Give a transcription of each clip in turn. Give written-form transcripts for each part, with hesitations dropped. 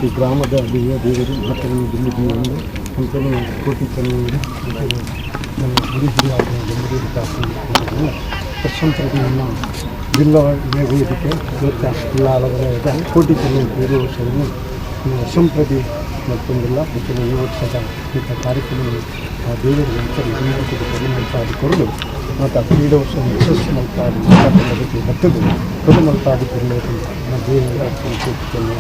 ಈ ಗ್ರಾಮದ ದೇವರು ಮಕ್ಕಳನ್ನು ದುಂಬಿದ್ದೀವಿ ಅಂಚನೆ ಕೋಟಿ ಚೆನ್ನೈರು ಅಂಚನೆ ನಮ್ಮ ಗುರಿ ಹಿರಿಯ ಬೆಂಬಲಿತ ವರ್ಷಾಂತರದ ನಮ್ಮ ಜಿಲ್ಲಾ ವೇದಿಕೆ ಇವತ್ತ ಉಳ್ಳಾಲದ ಕೋಟಿ ಚೆನ್ನೈ 3 ವರ್ಷವನ್ನು ವರ್ಷಂಪ್ರತಿ ಮತ್ತೊಂದಿಲ್ಲ. ಅಂಚನೆ ಈ ವರ್ಷದ ಇಂಥ ಕಾರ್ಯಕ್ರಮಗಳು ಆ ದೇವರ ಮಲ್ತಾದಿ ಕೊರಲು ಮತ್ತು ಆ ಕ್ರೀಡೋತ್ಸವ ಯಶಸ್ಸು ಮಲ್ತಾದಿ ಬರ್ತದೆ ಕೊಡು ಮಲ್ತಾದಿ ಕೊರಲು ದೇವರ ಕೋಟಿ ಚೆನ್ನೈ.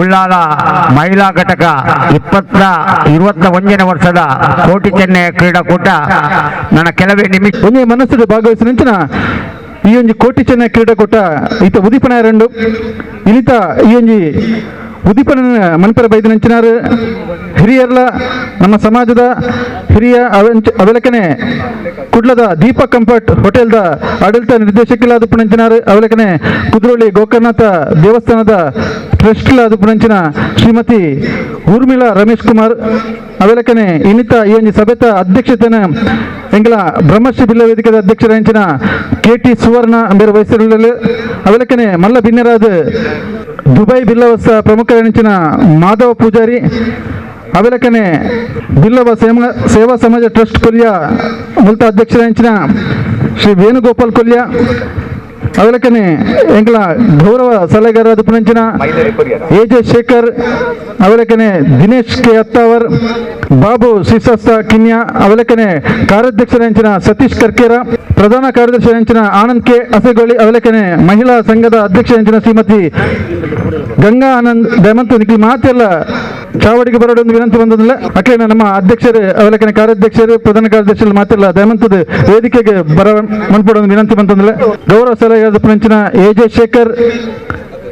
ಉಳ್ಳಾಲ ಮಹಿಳಾ ಘಟಕ 21ನೇ ವರ್ಷದ ಕೋಟಿ ಚೆನ್ನೈ ಕ್ರೀಡಾಕೂಟ ನನ್ನ ಕೆಲವೇ ನಿಮಿಷ ಒಂದೇ ಮನಸ್ಸು ಭಾಗವಹಿಸಿದ ನಂತರ ಈ ಒಂಜಿ ಕೋಟಿ ಚೆನ್ನೈ ಕ್ರೀಡಾಕೂಟ ಈತ ಉದೀಪನ ಎರಡು ಇನಿತ ಈ ಒಂಜಿ ಉದೀಪನ ಮನ್ಪರ ಬೈದ ನಂಚಿನಾರು ಹಿರಿಯರ್ಲ ನಮ್ಮ ಸಮಾಜದ ಹಿರಿಯ ಅವಲಕನೆ ಕುಡ್ಲದ ದೀಪ ಕಂಫರ್ಟ್ ಹೋಟೆಲ್ದ ಆಡಳಿತ ನಿರ್ದೇಶಕಲಾದ ಪುಣಂಚಿನಾರು ಅವಲಕನೆ ಕುದ್ರೋಳಿ ಗೋಕರ್ಣನಾಥ ದೇವಸ್ಥಾನದ ಟ್ರಸ್ಟ್ಲಾದ ಪುಣಂಚಿನ ಶ್ರೀಮತಿ ಊರ್ಮಿಳಾ ರಮೇಶ್ ಕುಮಾರ್ ಅವಲಕನೆ ಇನ್ನಿತ ಈ ಒಂಜಿ ಸಭೆತ ಅಧ್ಯಕ್ಷತೆನ ಎಂಗಳ ಬ್ರಹ್ಮಶ್ರೀ ಬಿಲ್ಲ ವೇದಿಕೆದ ಅಧ್ಯಕ್ಷರ ಕೆ ಟಿ ಸುವರ್ಣ ಅಂಬೇರು ವಯಸ್ಸಲ್ಲಿ ಅವಲಕನೆ ಮಲ್ಲ ಬಿನ್ನರಾದ ದುಬೈ ಬಿಲ್ಲವಸ ಪ್ರಮುಖ ಮಾಧವ ಪೂಜಾರಿ ಅವಲಕನೆ ಬಿಲ್ಲವ ಸೇವಾ ಸಮಾಜ ಟ್ರಸ್ಟ್ ಕೊಲ್ಯ ಮುಲ್ತ ಅಧ್ಯಕ್ಷರ ಶ್ರೀ ವೇಣುಗೋಪಾಲ್ ಕೊಲ್ಯ ಅವಲಕನೆ ಎಂಗಳ ಗೌರವ ಸಲಹೆಗಾರರಾದ ಪುಣಂಚಿನ ಎ ಜೆ ಶೇಖರ್ ಅವಲಕನೆ ದಿನೇಶ್ ಕೆ ಅತ್ತಾವರ್ ಬಾಬು ಶ್ರೀಶಾಸ್ತ ಕಿನ್ಯಾ ಅವಲಕನೆ ಕಾರ್ಯಾಧ್ಯಕ್ಷರ ಸತೀಶ್ ಕರ್ಕೇರ ಪ್ರಧಾನ ಕಾರ್ಯದರ್ಶಿ ಆನಂದ್ ಕೆ ಅಸೆಗೊಳ್ಳಿ ಅವಲಕನೆ ಮಹಿಳಾ ಸಂಘದ ಅಧ್ಯಕ್ಷ ಶ್ರೀಮತಿ ಗಂಗಾ ಆನಂದ್ ದಯಮಂತು ನಿಖಿಲ್ ಮಾತೆಲ್ಲ ಚಾವಡಿಗೆ ಬರೋಡೊಂದು ವಿನಂತಿ ಬಂದಿಲ್ಲ. ಅಕ್ಲೇನ ನಮ್ಮ ಅಧ್ಯಕ್ಷರು ಅವಲಕನೆ ಕಾರ್ಯಾಧ್ಯಕ್ಷರು ಪ್ರಧಾನ ಕಾರ್ಯದರ್ಶಿ ಮಾತೆಲ್ಲ ದಯಮಂತದ ವೇದಿಕೆಗೆ ಬರ ಮನ್ಪಡೊಂದು ವಿನಂತಿ ಬಂತಂದಿಲ್ಲ. ಗೌರವ ಸಲಹೆಗಾರ ಪುಣಂಚಿನ A J Shekhar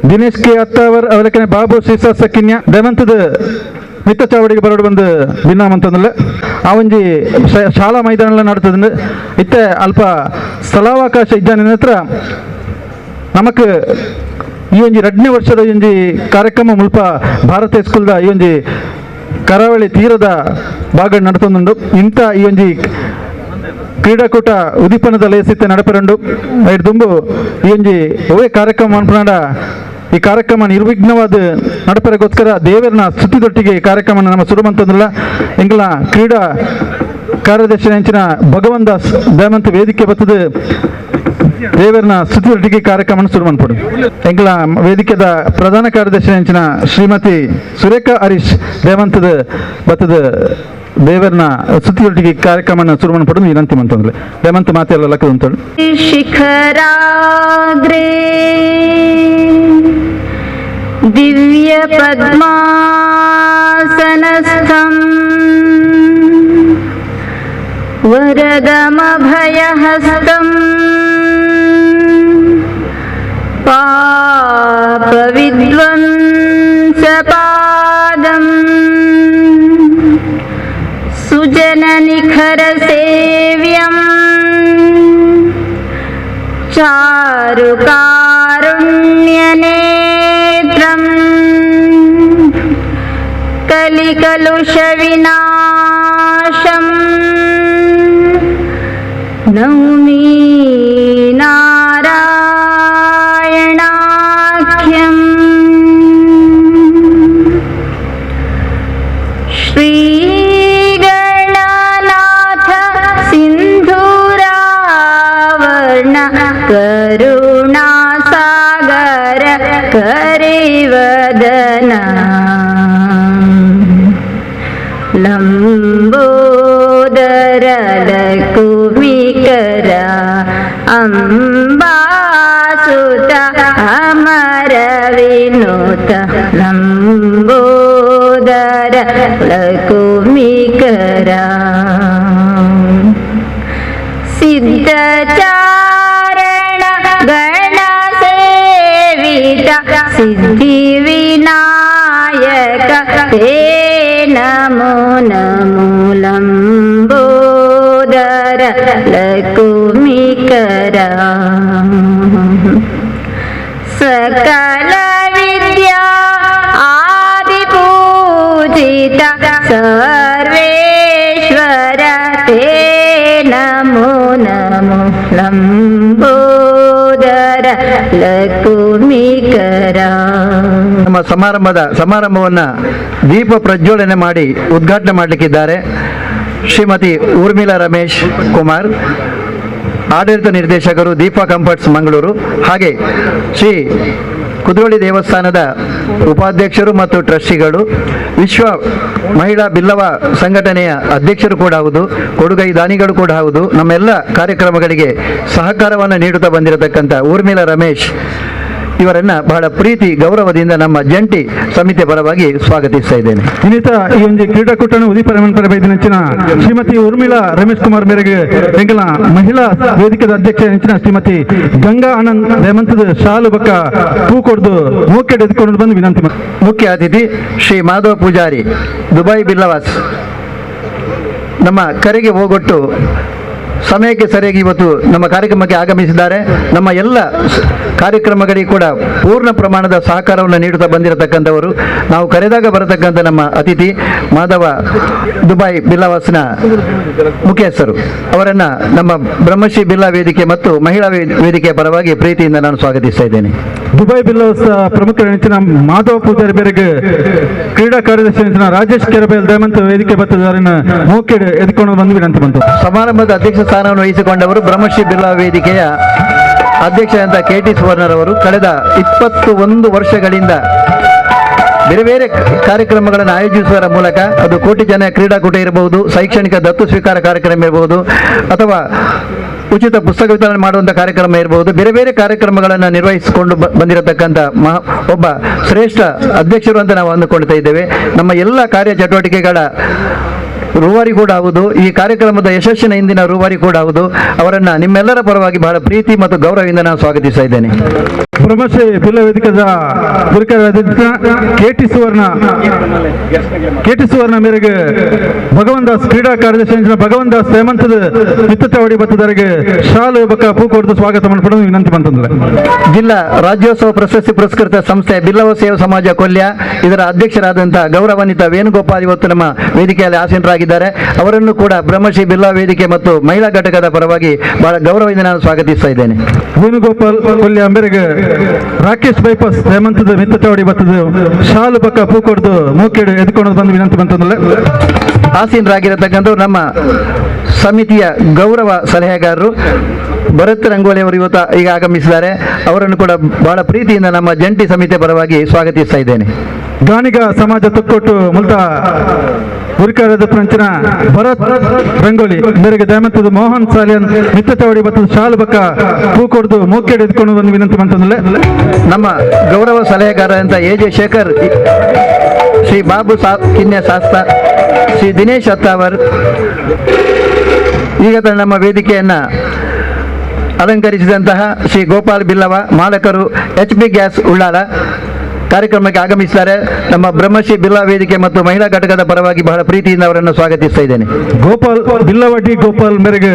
Dinesh K Attavar ಅವಲಕನೆ Babu ಶ್ರೀಸಾಸ ಕಿನ್ಯಾ ದಯಮಂತದ ಮಿತ್ತ ಚಾವಡಿಗೆ ಬರೋಡು ಬಂದು ಭಿನ್ನಾಮಂತಂದಿಲ್ಲ. ಆ ಒಂಜಿ ಶಾಲಾ ಮೈದಾನ ನಡ್ತದಂದು ಇತ್ತೆ ಅಲ್ಪ ಸ್ಥಳಾವಕಾಶ ಇದ್ದಾನೆ ಹತ್ರ ನಮಕ್ ಈ ಒಂಜಿ 2ನೇ ವರ್ಷದ ಈ ಒಂಜಿ ಕಾರ್ಯಕ್ರಮ ಮುಲ್ಪ ಭಾರತ ಸ್ಕೂಲ್ದ ಈ ಒಂಜಿ ಕರಾವಳಿ ತೀರದ ಭಾಗ ನಡ್ತೊಂದುಂಡು. ಇಂಥ ಈ ಒಂಜಿ ಕ್ರೀಡಾಕೂಟ ಉದೀಪನದ ಲೇಸಿತ್ತೆ ನಡಪರಂಡು ಐದು ದುಂಬು ಈ ಒಂಜಿ ಒವೇ ಕಾರ್ಯಕ್ರಮ ಅನ್ಪನಾಡ ಈ ಕಾರ್ಯಕ್ರಮ ನಿರ್ವಿಘ್ನವಾದ ನಡಪರೆಗೋಸ್ಕರ ದೇವರನ ಸ್ತುತಿದೊಟ್ಟಿಗೆ ಈ ಕಾರ್ಯಕ್ರಮ ನಮ್ಮ ಸುರುಮಂತಂದಿಲ್ಲ. ಎಂಗಳ ಕ್ರೀಡಾ ಕಾರ್ಯದರ್ಶಿ ಅಂಚಿನ ಭಗವಂತ ದಾಸ್ ದಯಮಂತ ವೇದಿಕೆ ಬರ್ತದೆ ದೇವರನ ಸ್ತುತಿಯೊಟ್ಟಿಗೆ ಕಾರ್ಯಕ್ರಮ ಶುರು ಮಾಡ್ಕೊಡು. ಎಂಗಳ ವೇದಿಕೆದ ಪ್ರಧಾನ ಕಾರ್ಯದರ್ಶಿ ಅಂಚಿನ ಶ್ರೀಮತಿ ಸುರೇಖಾ ಹರೀಶ್ ದೇವಂತದ ಬತ್ತದ ದೇವರನ ಸ್ತುತಿಯೊಟ್ಟಿಗೆ ಕಾರ್ಯಕ್ರಮ ಶುರು ಮಾಡ್ಕೊಡು ವಿನಂತಿ ಮಂತಂದ್ರೆ ದೇವಂತ ಮಾತೆಲ್ಲ ಲಕ್ಕದ ಉಂಟು. ಶಿಖರಾಗ್ರೇ ದಿವ್ಯ ಪದ್ಮಾಸನಸ್ಥಂ ವರದಮಭಯಹಸ್ತಂ ಪಾಪವಿದ್ವಂಸಪಾದಂ ಸುಜನನಿಖರಸೇವ್ಯಂ ಚಾರುಕಾರುಣ್ಯನೇತ್ರಂ ಕಲಿಕಲುಷವಿನಾಶಂ ನೌಮಿ ನಾರಾಯಣಾಖ್ಯಂ. ಶ್ರೀಗಣನಾಥ ಸಿಂಧೂರಾವರ್ಣ ಕರುಣಾಸಾಗರ ಕರಿವದನ ಲಂಬೋದರ ಲಕುಮಿಕರ ಅಂಬಾಸುತ ಅಮರ ವಿನೂತ ಲಂಬೋದರ ಲಕುಮಿಕರ ಸಿದ್ಧಚಾರಣ ಗಣಸೇವಿತ ಸಿದ್ಧಿವಿನಾಯಕ ತೇ ನಮೋ ನಮೋ. ಲಕುಮಿಕರ ಸಕಲ ವಿದ್ಯಾ ಆದಿ ಪೂಜಿತ ಸರ್ವೇಶ್ವರ ತೇ ನಮೋ ನಮೋ ಲಂಬೋದರ ಲಕುಮಿಕರ. ನಮ್ಮ ಸಮಾರಂಭವನ್ನು ದೀಪ ಪ್ರಜ್ವಲನೆ ಮಾಡಿ ಉದ್ಘಾಟನೆ ಮಾಡಲಿಕ್ಕಿದ್ದಾರೆ ಶ್ರೀಮತಿ ಊರ್ಮಿಳಾ ರಮೇಶ್ ಕುಮಾರ್, ಆಡಳಿತ ನಿರ್ದೇಶಕರು ದೀಪಾ ಕಂಫರ್ಟ್ಸ್ ಮಂಗಳೂರು, ಹಾಗೆ ಶ್ರೀ ಕುದ್ರೋಳಿ ದೇವಸ್ಥಾನದ ಉಪಾಧ್ಯಕ್ಷರು ಮತ್ತು ಟ್ರಸ್ಟಿಗಳು, ವಿಶ್ವ ಮಹಿಳಾ ಬಿಲ್ಲವ ಸಂಘಟನೆಯ ಅಧ್ಯಕ್ಷರು ಕೂಡ ಹೌದು, ಕೊಡುಗೈ ದಾನಿಗಳು ಕೂಡ ಹೌದು. ನಮ್ಮೆಲ್ಲ ಕಾರ್ಯಕ್ರಮಗಳಿಗೆ ಸಹಕಾರವನ್ನು ನೀಡುತ್ತಾ ಬಂದಿರತಕ್ಕಂಥ ಊರ್ಮಿಳಾ ರಮೇಶ್ ಇವರನ್ನು ಬಹಳ ಪ್ರೀತಿ ಗೌರವದಿಂದ ನಮ್ಮ ಜಂಟಿ ಸಮಿತಿಯ ಪರವಾಗಿ ಸ್ವಾಗತಿಸ್ತಾ ಇದ್ದೇನೆ. ಇನ್ನಿತ ಈ ಒಂದು ಕ್ರೀಡಾಕೂಟನ ಉದೀಪನ ಬೈದಿನಂಚಿನ ಶ್ರೀಮತಿ ಊರ್ಮಿಳಾ ರಮೇಶ್ ಕುಮಾರ್ ಮೇರೆಗೆ ಎಂಕಲ್ನ ಮಹಿಳಾ ವೇದಿಕೆದ ಅಧ್ಯಕ್ಷ ನೆಂಚಿನ ಶ್ರೀಮತಿ ಗಂಗಾ ಆನಂದ್ ಹೇಮಂತದ ಶಾಲು ಬಕ್ಕ ಪೂ ಕೊಡ್ದು ಮೂಕೆಡ್ ಎದ್ಕೊಂಡು ಬಂದು ವಿನಂತಿ. ಮುಖ್ಯ ಅತಿಥಿ ಶ್ರೀ ಮಾಧವ ಪೂಜಾರಿ ದುಬೈ ಬಿಲ್ಲವಾಸ್ ನಮ್ಮ ಕರೆಗೆ ಹೋಗೊಟ್ಟು ಸಮಯಕ್ಕೆ ಸರಿಯಾಗಿ ಇವತ್ತು ನಮ್ಮ ಕಾರ್ಯಕ್ರಮಕ್ಕೆ ಆಗಮಿಸಿದ್ದಾರೆ. ನಮ್ಮ ಎಲ್ಲ ಕಾರ್ಯಕ್ರಮಗಳಿಗೆ ಕೂಡ ಪೂರ್ಣ ಪ್ರಮಾಣದ ಸಹಕಾರವನ್ನು ನೀಡುತ್ತಾ ಬಂದಿರತಕ್ಕಂಥವರು, ನಾವು ಕರೆದಾಗ ಬರತಕ್ಕಂಥ ನಮ್ಮ ಅತಿಥಿ ಮಾಧವ ದುಬೈ ಬಿಲ್ಲವಾಸ್ನ ಮುಖ್ಯಸ್ಥರು. ಅವರನ್ನು ನಮ್ಮ ಬ್ರಹ್ಮಶ್ರೀ ಬಿಲ್ಲಾ ವೇದಿಕೆ ಮತ್ತು ಮಹಿಳಾ ವೇದಿಕೆಯ ಪರವಾಗಿ ಪ್ರೀತಿಯಿಂದ ನಾನು ಸ್ವಾಗತಿಸ್ತಾ ಇದ್ದೇನೆ. ದುಬೈ ಬಿಲ್ಲವಾಸ್ ಪ್ರಮುಖ ನೆಂಚಿನ ಮಾಧವ ಪೂಜಾರಿ ಮೇರೆಗೆ ಕ್ರೀಡಾ ಕಾರ್ಯದರ್ಶಿ ನೆಂಚಿನ ರಾಜೇಶ್ ಕೆರಬೇಲ್ ದಯಮಂತ ವೇದಿಕೆ ಬತ್ತದಾರನ ಮೂಕೆಡ್ ಎದ್ಕೊಂಡು ಬಂದು ವಿನಂತಿ ಬಂತು. ಸಮಾರಂಭದ ಅಧ್ಯಕ್ಷ ಸ್ಥಾನವನ್ನು ವಹಿಸಿಕೊಂಡವರು ಬ್ರಹ್ಮಶ್ರೀ ಬಿಲ್ಲಾ ವೇದಿಕೆಯ ಅಧ್ಯಕ್ಷರಾದ ಕೆ ಟಿ ಸುವರ್ಣರವರು ಕಳೆದ 21 ವರ್ಷಗಳಿಂದ ಬೇರೆ ಬೇರೆ ಕಾರ್ಯಕ್ರಮಗಳನ್ನು ಆಯೋಜಿಸುವುದರ ಮೂಲಕ, ಅದು ಕೋಟಿ ಜನ ಕ್ರೀಡಾಕೂಟ ಇರಬಹುದು, ಶೈಕ್ಷಣಿಕ ದತ್ತು ಸ್ವೀಕಾರ ಕಾರ್ಯಕ್ರಮ ಇರಬಹುದು, ಅಥವಾ ಉಚಿತ ಪುಸ್ತಕ ವಿತರಣೆ ಮಾಡುವಂಥ ಕಾರ್ಯಕ್ರಮ ಇರಬಹುದು, ಬೇರೆ ಬೇರೆ ಕಾರ್ಯಕ್ರಮಗಳನ್ನು ನಿರ್ವಹಿಸಿಕೊಂಡು ಬಂದಿರತಕ್ಕಂಥ ಒಬ್ಬ ಶ್ರೇಷ್ಠ ಅಧ್ಯಕ್ಷರು ಅಂತ ನಾವು ಅಂದುಕೊಳ್ತಾ ಇದ್ದೇವೆ. ನಮ್ಮ ಎಲ್ಲ ಕಾರ್ಯ ಚಟುವಟಿಕೆಗಳ ರೂವಾರಿ ಕೂಡ ಹೌದು, ಈ ಕಾರ್ಯಕ್ರಮದ ಯಶಸ್ಸಿನ ಹಿಂದಿನ ರೂವಾರಿ ಕೂಡ ಹೌದು. ಅವರನ್ನು ನಿಮ್ಮೆಲ್ಲರ ಪರವಾಗಿ ಬಹಳ ಪ್ರೀತಿ ಮತ್ತು ಗೌರವದಿಂದ ನಾನು ಸ್ವಾಗತಿಸ್ತಾ ಇದ್ದೇನೆ. ಬ್ರಹ್ಮಶ್ರೀ ಬಿಲ್ಲ ವೇದಿಕೆದ ಗುರುಕರ ಕೆ ಟಿ ಸುವರ್ಣ ಮೇರೆಗೆ ಭಗವಾನ್ ದಾಸ್ ಕ್ರೀಡಾ ಕಾರ್ಯದರ್ಶಿ ಭಗವಾನ್ ದಾಸ್ ಹೇಮಂತದ ಮಿತ್ತವಡಿ ಬತ್ತದವರಿಗೆ ಶಾಲು ಬಕ್ಕ ಪೂ ಕೊಡ್ದು ಸ್ವಾಗತ ಮಾಡಿಕೊಂಡು ವಿನಂತಿ ಬಂತಂದ್ರೆ. ಜಿಲ್ಲಾ ರಾಜ್ಯೋತ್ಸವ ಪ್ರಶಸ್ತಿ ಪುರಸ್ಕೃತ ಸಂಸ್ಥೆ ಬಿಲ್ಲವ ಸೇವಾ ಸಮಾಜ ಕೊಲ್ಯ ಇದರ ಅಧ್ಯಕ್ಷರಾದಂತಹ ಗೌರವಾನ್ವಿತ ವೇಣುಗೋಪಾಲ್ ಇವತ್ತು ನಮ್ಮ ವೇದಿಕೆಯಲ್ಲಿ ಆಸೀನರಾಗಿದ್ದಾರೆ. ಅವರನ್ನು ಕೂಡ ಬ್ರಹ್ಮಶ್ರೀ ಬಿಲ್ಲವ ವೇದಿಕೆ ಮತ್ತು ಮಹಿಳಾ ಘಟಕದ ಪರವಾಗಿ ಬಹಳ ಗೌರವದಿಂದ ನಾನು ಸ್ವಾಗತಿಸ್ತಾ ಇದ್ದೇನೆ. ವೇಣುಗೋಪಾಲ್ ಕೊಲ್ಯ ಮೇರೆಗೆ ರಾಕೇಶ್ ಬೈಪಾಸ್ ಹೇಮಂತದ ಮಿತ್ತವಡಿ ಬತ್ತದ ಶಾಲು ಪಕ್ಕ ಪೂ ಕೊಡ್ದು ಮೂಕೆಡು ಎದ್ಕೊಂಡು ಬಂದು ವಿನಂತಿ ಬಂತಂದ್ರೆ. ಆಸೀನರಾಗಿರತಕ್ಕಂಥವ್ರು ನಮ್ಮ ಸಮಿತಿಯ ಗೌರವ ಸಲಹೆಗಾರರು ಭರತ್ ರಂಗೋಲಿ ಅವರು ಇವತ್ತು ಈಗ ಆಗಮಿಸಿದ್ದಾರೆ. ಅವರನ್ನು ಕೂಡ ಬಹಳ ಪ್ರೀತಿಯಿಂದ ನಮ್ಮ ಜಂಟಿ ಸಮಿತಿಯ ಪರವಾಗಿ ಸ್ವಾಗತಿಸ್ತಾ ಇದ್ದೇನೆ. ಗಾಣಿಗ ಸಮಾಜ ತೊಕ್ಕೊಟ್ಟು ಮುಲ್ತ ಗುರುಕಾರದ ಪ್ರಂಚನ ಭರತ್ ರಂಗೋಲಿ ಮೇರೆಗೆ ದಯಮಂತದ ಮೋಹನ್ ಸಾಲಿಯನ್ ಮಿತ್ತವಡಿ ಬತ್ತದ ಶಾಲು ಬಕ್ಕ ಪೂ ಕೊಡ್ದು ಮೂಕೆಡು ಎದ್ಕೊಂಡು ಬಂದು ವಿನಂತಿ ಬಂತಂದ್ರೆ. ನಮ್ಮ ಗೌರವ ಸಲಹೆಗಾರ ಅಂತ ಎ ಜೆ ಶೇಖರ್, ಶ್ರೀ ಬಾಬು ಕಿನ್ಯ ಶಾಸ್ತ, ಶ್ರೀ ದಿನೇಶ್ ಅತ್ತಾವರ್ ಈಗ ನಮ್ಮ ವೇದಿಕೆಯನ್ನು ಅಲಂಕರಿಸಿದಂತಹ Shri Gopal Billava ಮಾಲಕರು H P gas Ullal ಕಾರ್ಯಕ್ರಮಕ್ಕೆ ಆಗಮಿಸಿದ್ದಾರೆ. ನಮ್ಮ ಬ್ರಹ್ಮಶ್ರೀ ಬಿಲ್ಲಾ ವೇದಿಕೆ ಮತ್ತು ಮಹಿಳಾ ಘಟಕದ ಪರವಾಗಿ ಬಹಳ ಪ್ರೀತಿಯಿಂದ ಅವರನ್ನು ಸ್ವಾಗತಿಸ್ತಾ ಇದ್ದೇನೆ. ಗೋಪಾಲ್ ಬಿಲ್ಲವಡ್ಡಿ ಗೋಪಾಲ್ ಮೇರೆಗೆ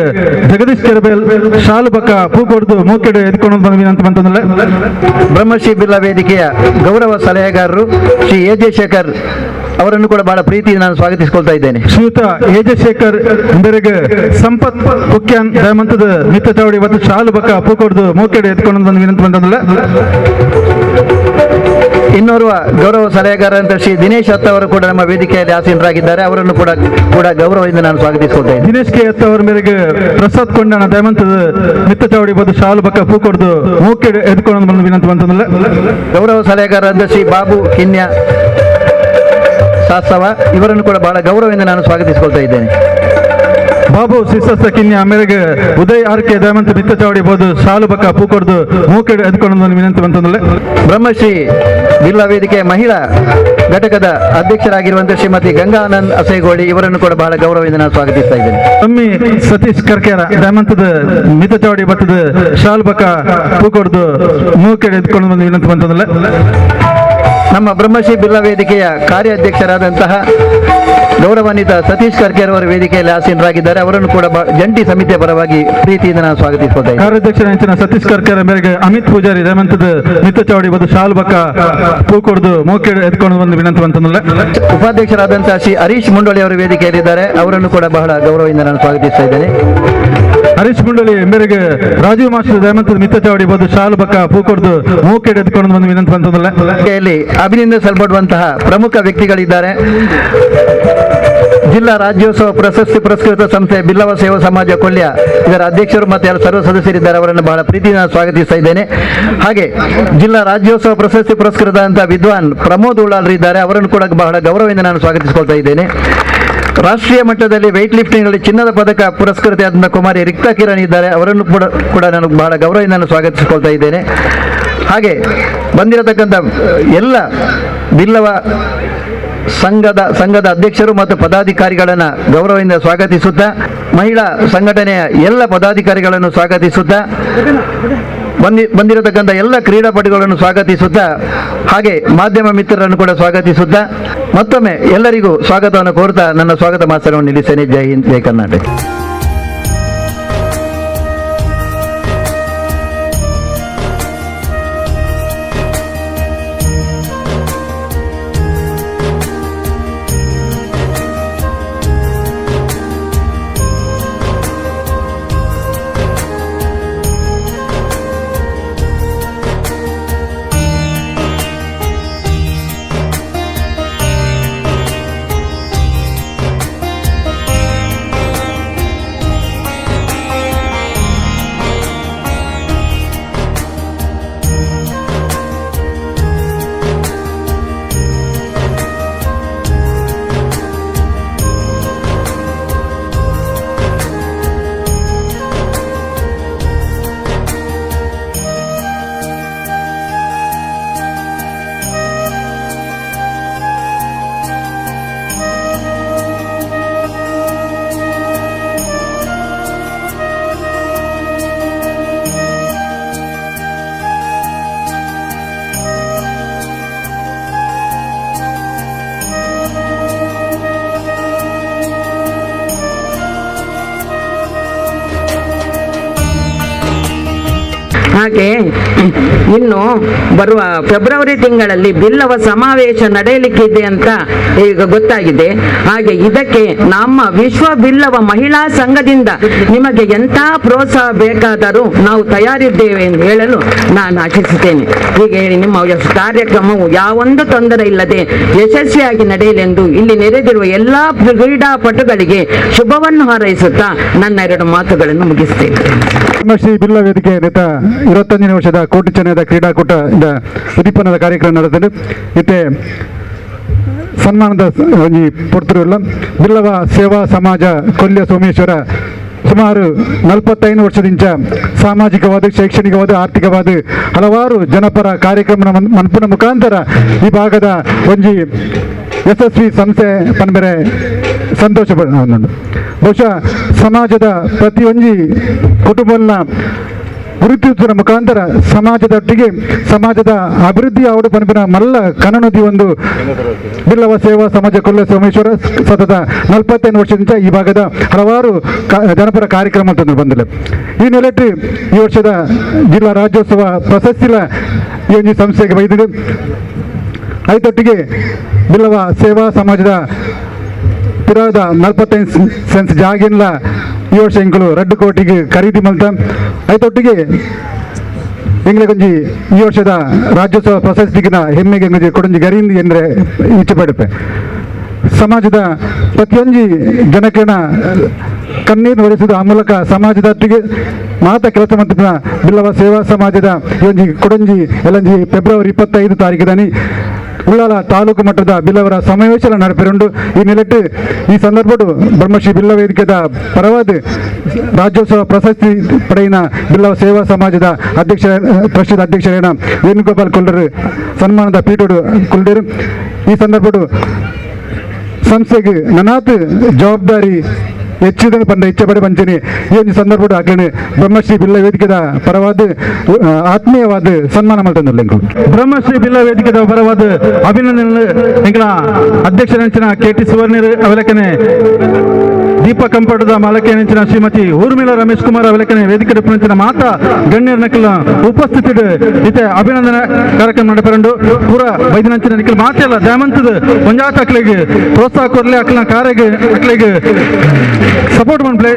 ಜಗದೀಶ್ ಕೆರಬೇಲ್ ಶಾಲು ಬಕ್ಕ ಪೂ ಕೊಡ್ದು ಮೂಕೆಡು ಎದ್ಕೊಂಡು ಬಂದು ವಿನಂತಿ ಬಂತಂದ್ರೆ. ಬ್ರಹ್ಮಶ್ರೀ ಬಿಲ್ಲಾ ವೇದಿಕೆಯ ಗೌರವ ಸಲಹೆಗಾರರು ಶ್ರೀ ಎ ಜೆ ಶೇಖರ್ ಅವರನ್ನು ಕೂಡ ಬಹಳ ಪ್ರೀತಿಯಿಂದ ನಾನು ಸ್ವಾಗತಿಸಿಕೊಳ್ತಾ ಇದ್ದೇನೆ. ಶ್ರೀಯುತ ಎ ಜೆ ಶೇಖರ್ ಮೇರೆಗೆ ಸಂಪತ್ ಕುಕ್ಯಾನ್ ದಯಮಂತದ ಮಿತ್ತ ಚಾವಡಿ ಮತ್ತು ಶಾಲು ಬಕ್ಕ ಪೂ ಕೊಡ್ದು ಮೂಕೆಡು ಎದ್ಕೊಂಡು ಬಂದು ವಿನಂತಿ ಬಂತಂದ್ರೆ. ಇನ್ನೋರ್ವ ಗೌರವ ಸಲಹೆಗಾರ ಅಂತ ಶ್ರೀ ದಿನೇಶ್ ಅತ್ತ ಅವರು ಕೂಡ ನಮ್ಮ ವೇದಿಕೆಯಲ್ಲಿ ಆಸೀನರಾಗಿದ್ದಾರೆ. ಅವರನ್ನು ಕೂಡ ಗೌರವದಿಂದ ನಾನು ಸ್ವಾಗತಿಸಿಕೊಳ್ತಾ ಇದ್ದೇನೆ. ದಿನೇಶ್ ಕೆ ಅತ್ತ ಅವರ ಮೇರೆಗೆ ಪ್ರಸಾದ್ ಕೊಂಡಣ ದಯಮಂತದ ಮಿತ್ತ ಚಾವಡಿ ಬದ್ದು ಶಾಲು ಬಕ್ಕ ಪೂ ಕೊಡ್ದು ಮೂಕೆಡು ಎದ್ಕೊಂಡು ಬಂದು ವಿನಂತಿ ಬಂತಂದ್ರೆ. ಗೌರವ ಸಲಹೆಗಾರ ಅಂತ ಶ್ರೀ ಬಾಬು ಕಿನ್ಯ ಸಾಸವ ಇವರನ್ನು ಕೂಡ ಬಹಳ ಗೌರವದಿಂದ ನಾನು ಸ್ವಾಗತಿಸಿಕೊಳ್ತಾ ಇದ್ದೇನೆ. ಬಾಬು ಸಿಸಸ್ತ ಕಿನ್ಯ ಮೇರೆಗೆ ಉದಯ್ ಆರ್ ಕೆ ದಯಮಂತ ಮಿತ್ತ ಚಾವಡಿ ಬೋದು ಶಾಲು ಬಕ್ಕ ಪೂ ಕೊಡ್ದು ಮೂಕೆಡು ಎದ್ಕೊಂಡು ಬಂದು ವಿನಂತಿ ಬಂತಂದ್ರೆ. ಬ್ರಹ್ಮಶ್ರೀ ಬಿಲ್ಲಾ ವೇದಿಕೆ ಮಹಿಳಾ ಘಟಕದ ಅಧ್ಯಕ್ಷರಾಗಿರುವಂತಹ ಶ್ರೀಮತಿ ಗಂಗಾನಂದ್ ಅಸೇಗೋಳಿ ಇವರನ್ನು ಕೂಡ ಬಹಳ ಗೌರವದಿಂದ ನಾನು ಸ್ವಾಗತಿಸ್ತಾ ಇದ್ದೇನೆ. ತಮ್ಮಿ ಸತೀಶ್ ಕರ್ಕೇರ ದಯಮಂತದ ಮಿತ್ತ ಚಾವಡಿ ಬತ್ತದ ಶಾಲು ಬಕ್ಕ ಪೂ ಕೊಡ್ದು ಮೂಕೆಡು ಎದ್ಕೊಂಡು ಬಂದು ವಿನಂತಿ ಬಂತಂದ್ರೆ. ನಮ್ಮ ಬ್ರಹ್ಮಶ್ರೀ ಬಿಲ್ಲವ ವೇದಿಕೆಯ ಕಾರ್ಯಾಧ್ಯಕ್ಷರಾದಂತಹ ಗೌರವಾನ್ವಿತ ಸತೀಶ್ ಕರ್ಕೇರ್ ಅವರ ವೇದಿಕೆಯಲ್ಲಿ ಆಸೀನರಾಗಿದ್ದಾರೆ. ಅವರನ್ನು ಕೂಡ ಜಂಟಿ ಸಮಿತಿಯ ಪರವಾಗಿ ಪ್ರೀತಿಯಿಂದ ನಾನು ಸ್ವಾಗತಿಸ್ಕೊಳ್ತಾ ಇದ್ದೇನೆ. ಕಾರ್ಯಾಧ್ಯಕ್ಷರ ಸತೀಶ್ ಕರ್ಕೇರ್ ಮೇರೆಗೆ ಅಮಿತ್ ಪೂಜಾರಿ ರೇಮಂತದ ಮಿತ್ತ ಚಾವಡಿ ಬದು ಶಾಲ್ ಬಕ್ಕ ಪೂ ಕೊಡ್ದು ಮೋಕೆ ಎತ್ಕೊಂಡು ಬಂದು ವಿನಂತಿ ಅಂತಂದ್ರೆ ಉಪಾಧ್ಯಕ್ಷರಾದಂತಹ ಶ್ರೀ ಹರೀಶ್ ಮುಂಡೋಳಿ ಅವರು ವೇದಿಕೆಯಲ್ಲಿದ್ದಾರೆ. ಅವರನ್ನು ಕೂಡ ಬಹಳ ಗೌರವದಿಂದ ನಾನು ಸ್ವಾಗತಿಸ್ತಾ ಇದ್ದೇನೆ. ಹರೀಶ್ ಮುಂಡೋಳಿ ಮೇರೆಗೆ ರಾಜೀವ್ ಮಾಸ್ಟರ್ ರೇಮಂತದ ಮಿತ್ತ ಚಾವಡಿ ಬದು ಶಾಲ್ ಬಕ್ಕ ಪೂ ಕೊಡ್ದು ಮೋಕೆ ಎತ್ಕೊಂಡು ಬಂದು ವಿನಂತಿ ಅಂತಂದ್ರೆ ವೇದಿಕೆಯಲ್ಲಿ ಅಭಿನಂದಿಸಲ್ಪಡುವಂತಹ ಪ್ರಮುಖ ವ್ಯಕ್ತಿಗಳಿದ್ದಾರೆ. ಜಿಲ್ಲಾ ರಾಜ್ಯೋತ್ಸವ ಪ್ರಶಸ್ತಿ ಪುರಸ್ಕೃತ ಸಂಸ್ಥೆ ಬಿಲ್ಲವ ಸೇವಾ ಸಮಾಜ ಕೊಲ್ಯ ಇದರ ಅಧ್ಯಕ್ಷರು ಮತ್ತು ಎಲ್ಲ ಸರ್ವ ಸದಸ್ಯರಿದ್ದಾರೆ. ಅವರನ್ನು ಬಹಳ ಪ್ರೀತಿಯಿಂದ ಸ್ವಾಗತಿಸ್ತಾ ಇದ್ದೇನೆ. ಹಾಗೆ ಜಿಲ್ಲಾ ರಾಜ್ಯೋತ್ಸವ ಪ್ರಶಸ್ತಿ ಪುರಸ್ಕೃತ ಅಂತ ವಿದ್ವಾನ್ ಪ್ರಮೋದ್ ಉಳ್ಳಾಲ್ರು ಇದ್ದಾರೆ. ಅವರನ್ನು ಕೂಡ ಬಹಳ ಗೌರವದಿಂದ ನಾನು ಸ್ವಾಗತಿಸಿಕೊಳ್ತಾ ಇದ್ದೇನೆ. ರಾಷ್ಟ್ರೀಯ ಮಟ್ಟದಲ್ಲಿ ವೆಯ್ಟ್ ಲಿಫ್ಟಿಂಗ್ನಲ್ಲಿ ಚಿನ್ನದ ಪದಕ ಪುರಸ್ಕೃತೆಯಾದಂಥ ಕುಮಾರಿ ರಿಕ್ತಾ ಕಿರಣ್ ಇದ್ದಾರೆ. ಅವರನ್ನು ಕೂಡ ನಾನು ಬಹಳ ಗೌರವದಿಂದ ನಾನು ಸ್ವಾಗತಿಸಿಕೊಳ್ತಾ ಇದ್ದೇನೆ. ಹಾಗೆ ಬಂದಿರತಕ್ಕಂಥ ಎಲ್ಲ ಬಿಲ್ಲವ ಸಂಘದ ಅಧ್ಯಕ್ಷರು ಮತ್ತು ಪದಾಧಿಕಾರಿಗಳನ್ನು ಗೌರವದಿಂದ ಸ್ವಾಗತಿಸುತ್ತಾ, ಮಹಿಳಾ ಸಂಘಟನೆಯ ಎಲ್ಲ ಪದಾಧಿಕಾರಿಗಳನ್ನು ಸ್ವಾಗತಿಸುತ್ತಾ, ಬಂದಿರತಕ್ಕಂಥ ಎಲ್ಲ ಕ್ರೀಡಾಪಟುಗಳನ್ನು ಸ್ವಾಗತಿಸುತ್ತಾ, ಹಾಗೆ ಮಾಧ್ಯಮ ಮಿತ್ರರನ್ನು ಕೂಡ ಸ್ವಾಗತಿಸುತ್ತಾ ಮತ್ತೊಮ್ಮೆ ಎಲ್ಲರಿಗೂ ಸ್ವಾಗತವನ್ನು ಕೋರುತ್ತಾ ನನ್ನ ಸ್ವಾಗತ ಮಾತನ್ನು ನಿಲ್ಲಿಸ್ತೇನೆ. ಜೈ ಹಿಂದ್, ಜೈ ಕರ್ನಾಟಕ. ಹಾಗೆ ಇನ್ನು ಬರುವ ಫೆಬ್ರವರಿ ತಿಂಗಳಲ್ಲಿ ಬಿಲ್ಲವ ಸಮಾವೇಶ ನಡೆಯಲಿಕ್ಕಿದೆ ಅಂತ ಈಗ ಗೊತ್ತಾಗಿದೆ. ಹಾಗೆ ಇದಕ್ಕೆ ನಮ್ಮ ವಿಶ್ವ ಬಿಲ್ಲವ ಮಹಿಳಾ ಸಂಘದಿಂದ ನಿಮಗೆ ಎಂಥ ಪ್ರೋತ್ಸಾಹ ಬೇಕಾದರೂ ನಾವು ತಯಾರಿದ್ದೇವೆ ಎಂದು ಹೇಳಲು ನಾನು ಆಶಿಸುತ್ತೇನೆ. ಹೀಗೆ ಹೇಳಿ ನಿಮ್ಮ ಕಾರ್ಯಕ್ರಮವು ಯಾವೊಂದು ತೊಂದರೆ ಇಲ್ಲದೆ ಯಶಸ್ವಿಯಾಗಿ ನಡೆಯಲೆಂದು ಇಲ್ಲಿ ನೆರೆದಿರುವ ಎಲ್ಲ ಕ್ರೀಡಾಪಟುಗಳಿಗೆ ಶುಭವನ್ನು ಹಾರೈಸುತ್ತಾ ನನ್ನ ಎರಡು ಮಾತುಗಳನ್ನು ಮುಗಿಸುತ್ತೇನೆ. ಶ್ರೀ ಬಿಲ್ಲವ ವೇದಿಕೆ ನೇತ 25ನೇ ವರ್ಷದ ಕೋಟಿ ಚೆನ್ನದ ಕ್ರೀಡಾಕೂಟದ ಉದ್ದೀಪನದ ಕಾರ್ಯಕ್ರಮ ನಡೆದಿದೆ. ಇತ್ತೆ ಸನ್ಮಾನದ ಒಂಜಿ ಪೊರ್ತುರುಲ್ಲ ಬಿಲ್ಲವ ಸೇವಾ ಸಮಾಜ ಕೊಲ್ಯ ಸೋಮೇಶ್ವರ ಸುಮಾರು 45 ವರ್ಷದಿಂಚ ಸಾಮಾಜಿಕವಾದ, ಶೈಕ್ಷಣಿಕವಾದ, ಆರ್ಥಿಕವಾದ ಹಲವಾರು ಜನಪರ ಕಾರ್ಯಕ್ರಮ ಮನ್ಪುನ ಮುಖಾಂತರ ಈ ಭಾಗದ ಒಂಜಿ ಯಶಸ್ವಿ ಸಂಸ್ಥೆ ಪನ್ಬೆರೆ ಸಂತೋಷ ಬಹುಶಃ ಸಮಾಜದ ಪ್ರತಿಯೊಂಜಿ ಕುಟುಂಬನ ಗುರುತಿಸುವ ಮುಖಾಂತರ ಸಮಾಜದೊಟ್ಟಿಗೆ ಸಮಾಜದ ಅಭಿವೃದ್ಧಿ ಆವಡು ಪನ್ಪಿನ ಮಲ್ಲ ಕನ್ನನದಿ ಒಂದು ಬಿಲ್ಲವ ಸೇವಾ ಸಮಾಜ ಕೊಲ್ಲ ಸೋಮೇಶ್ವರ ಸತತ 45 ವರ್ಷದಿಂದ ಈ ಭಾಗದ ಹಲವಾರು ಜನಪರ ಕಾರ್ಯಕ್ರಮ ತಂದು ಬಂದಿಲ್ಲ. ಈ ನೆಲೆಟ್ಟು ಈ ವರ್ಷದ ಜಿಲ್ಲಾ ರಾಜ್ಯೋತ್ಸವ ಪ್ರಶಸ್ತಿಲ ಈ ಒಂದು ಸಂಸ್ಥೆಗೆ ಬೈದಿದೆ. ಐತೊಟ್ಟಿಗೆ ಬಿಲ್ಲವ ಸೇವಾ ಸಮಾಜದ ಪುರಾದ 45 ಸೆನ್ಸ್ ಜಾಗಿನ್ಲ ಈ ವರ್ಷ ಎಂಕುಲು 2 ಕೋಟಿಗೆ ಖರೀದಿ ಮಲ್ತ. ಐತೊಟ್ಟಿಗೆ ಎಂಗ್ಲೆ ಈ ವರ್ಷದ ರಾಜ್ಯೋತ್ಸವ ಪ್ರಶಸ್ತಿಗಿನ ಹೆಮ್ಮೆಗೆ ಎಂಗುಜಿ ಕೊಡಂಜಿ ಗರಿಂದಿ ಎಂದರೆ ಇಚ್ಛೆ ಪಡುಪೆ. ಸಮಾಜದ ಪ್ರತಿಯೊಂಜಿ ಜನಕೇನ ಕಣ್ಣೀರು ಒರೆಸುವುದು ಆ ಮೂಲಕ ಸಮಾಜದೊಟ್ಟಿಗೆ ಮಾತ ಕೆಲಸ ಮಂತ್ರಿನ ಬಿಲ್ಲವ ಸೇವಾ ಸಮಾಜದ ಈ ಕೊಡಂಜಿ ಎಲ್ಲಂಜಿ ಫೆಬ್ರವರಿ 25 ತಾರೀಕಿದಾನಿ ಉಳ್ಳಾಲ ತಾಲೂಕು ಮಟ್ಟದ ಬಿಲ್ಲವರ ಸಮಾವೇಶ ನಡೆಪಿರುಂಡು. ಈ ನೆಲೆಟ್ಟು ಈ ಸಂದರ್ಭಡು ಬ್ರಹ್ಮಶ್ರೀ ಬಿಲ್ಲವ ವೇದಿಕೆದ ಪರವಾದ ರಾಜ್ಯೋತ್ಸವ ಪ್ರಶಸ್ತಿ ಪಡೆಯಿನ ಬಿಲ್ಲವ ಸೇವಾ ಸಮಾಜದ ಅಧ್ಯಕ್ಷ ಟ್ರಸ್ಟದ ಅಧ್ಯಕ್ಷರೇನ ವೇಣುಗೋಪಾಲ್ ಕೊಲ್ಲರು ಸನ್ಮಾನದ ಪೀಠೋಡು ಕೊಲ್ಲರು. ಈ ಸಂದರ್ಭಡು ಸಂಸ್ಥೆಗೆ ನನಾತ್ ಜವಾಬ್ದಾರಿ ಹೆಚ್ಚಿದ ಪಂಡ ಇಚ್ಛೆ ಪಡೆ ಪಂಚನೆ ಈ ಒಂದು ಸಂದರ್ಭ ಅಕ್ಲೆನ್ ಬ್ರಹ್ಮಶ್ರೀ ಬಿಲ್ಲ ವೇದಿಕೆದ ಪರವಾದ ಆತ್ಮೀಯವಾದ ಸನ್ಮಾನ ಮಲ್ತೊಂದುಲ್ಲೆ. ಬ್ರಹ್ಮಶ್ರೀ ಬಿಲ್ಲ ವೇದಿಕೆದ ಪರವಾದ ಅಭಿನಂದನೆ ಎಂಕಲ ಅಧ್ಯಕ್ಷರಂಚಿನ ಕೆ ಟಿ ಸುವರ್ಣರು ಅವಲಕ್ಕನೆ ದೀಪ ಕಂಪಟದ ಮಾಲಕೇನಂಚಿನ ಶ್ರೀಮತಿ ಊರ್ಮಿಳಾ ರಮೇಶ್ ಕುಮಾರ್ ಅವಲಕ್ಕನೆ ವೇದಿಕೆ ಪುನಂಚಿನ ಮಾತಾ ಗಣ್ಯರ ನಕಲ ಉಪಸ್ಥಿತಿ ಇತ್ತೆ ಅಭಿನಂದನೆ ಕಾರ್ಯಕ್ರಮ ನಡೆಪರಂಡು ಪೂರ ವೈದ್ಯನಂಚಿನ ನಿಖಲ್ ಮಾತೆಲ್ಲ ದ್ಯಾಮಂತದ ಒಂಜಾತ ಅಕ್ಲೆಗ್ ಪ್ರೋತ್ಸಾಹ ಕೊರ್ಲೆ ಅಕ್ಲನ ಕಾರ್ಯಗ್ ಅಕ್ಲೆಗ್ ಸಪೋರ್ಟ್ ಮನ್ಪ್ಲೆ.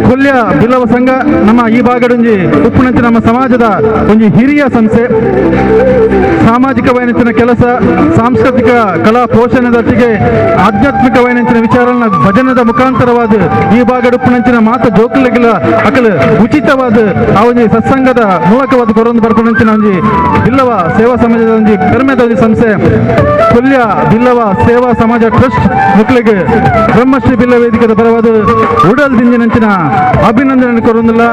ಕೊಲ್ಯ ಬಿಲ್ಲವ ಸಂಘ ನಮ್ಮ ಈ ಭಾಗದೊಂಜಿ ಉಪ್ಪುನಂಚಿನ ನಮ್ಮ ಸಮಾಜದ ಒಂಜಿ ಹಿರಿಯ ಸಂಸ್ಥೆ. ಸಾಮಾಜಿಕ ವೈನಂಚಿನ ಕೆಲಸ, ಸಾಂಸ್ಕೃತಿಕ ಕಲಾ ಪೋಷಣೆದೊಟ್ಟಿಗೆ ಆಧ್ಯಾತ್ಮಿಕ ವೈನಂಚಿನ ವಿಚಾರನ ಭಜನದ ಮುಖಾಂತರವಾದ ಈ ಭಾಗದ ಉಪ್ಪುನಂಚಿನ ಮಾತ ಜೋಕುಲೆಗಿಲ ಅಕಲ್ ಉಚಿತವಾದ ಆ ಒಂಜಿ ಸತ್ಸಂಗದ ಮೂಲಕವಾದ ಕೊರೊಂದು ಬರ್ಪುನಂಚಿನ ಒಂಜಿ ಬಿಲ್ಲವ ಸೇವಾ ಸಮಾಜದ ಒಂಜಿ ಪೆರ್ಮೆದ ಒಂಜಿ ಸಂಸ್ಥೆ ಕೊಲ್ಯ ಬಿಲ್ಲವ ಸೇವಾ ಸಮಾಜ ಟ್ರಸ್ಟ್ ಮಕ್ಕಳಿಗೆ ಬ್ರಹ್ಮಶ್ರೀ ಬಿಲ್ಲ ವೇದಿಕೆದ ಪರವಾದ ಉಡಲ್ ದಿಂಜಿನಂಚಿನ ಅಭಿನಂದನೆ ಕೊರೊಂದಿಲ್ಲ.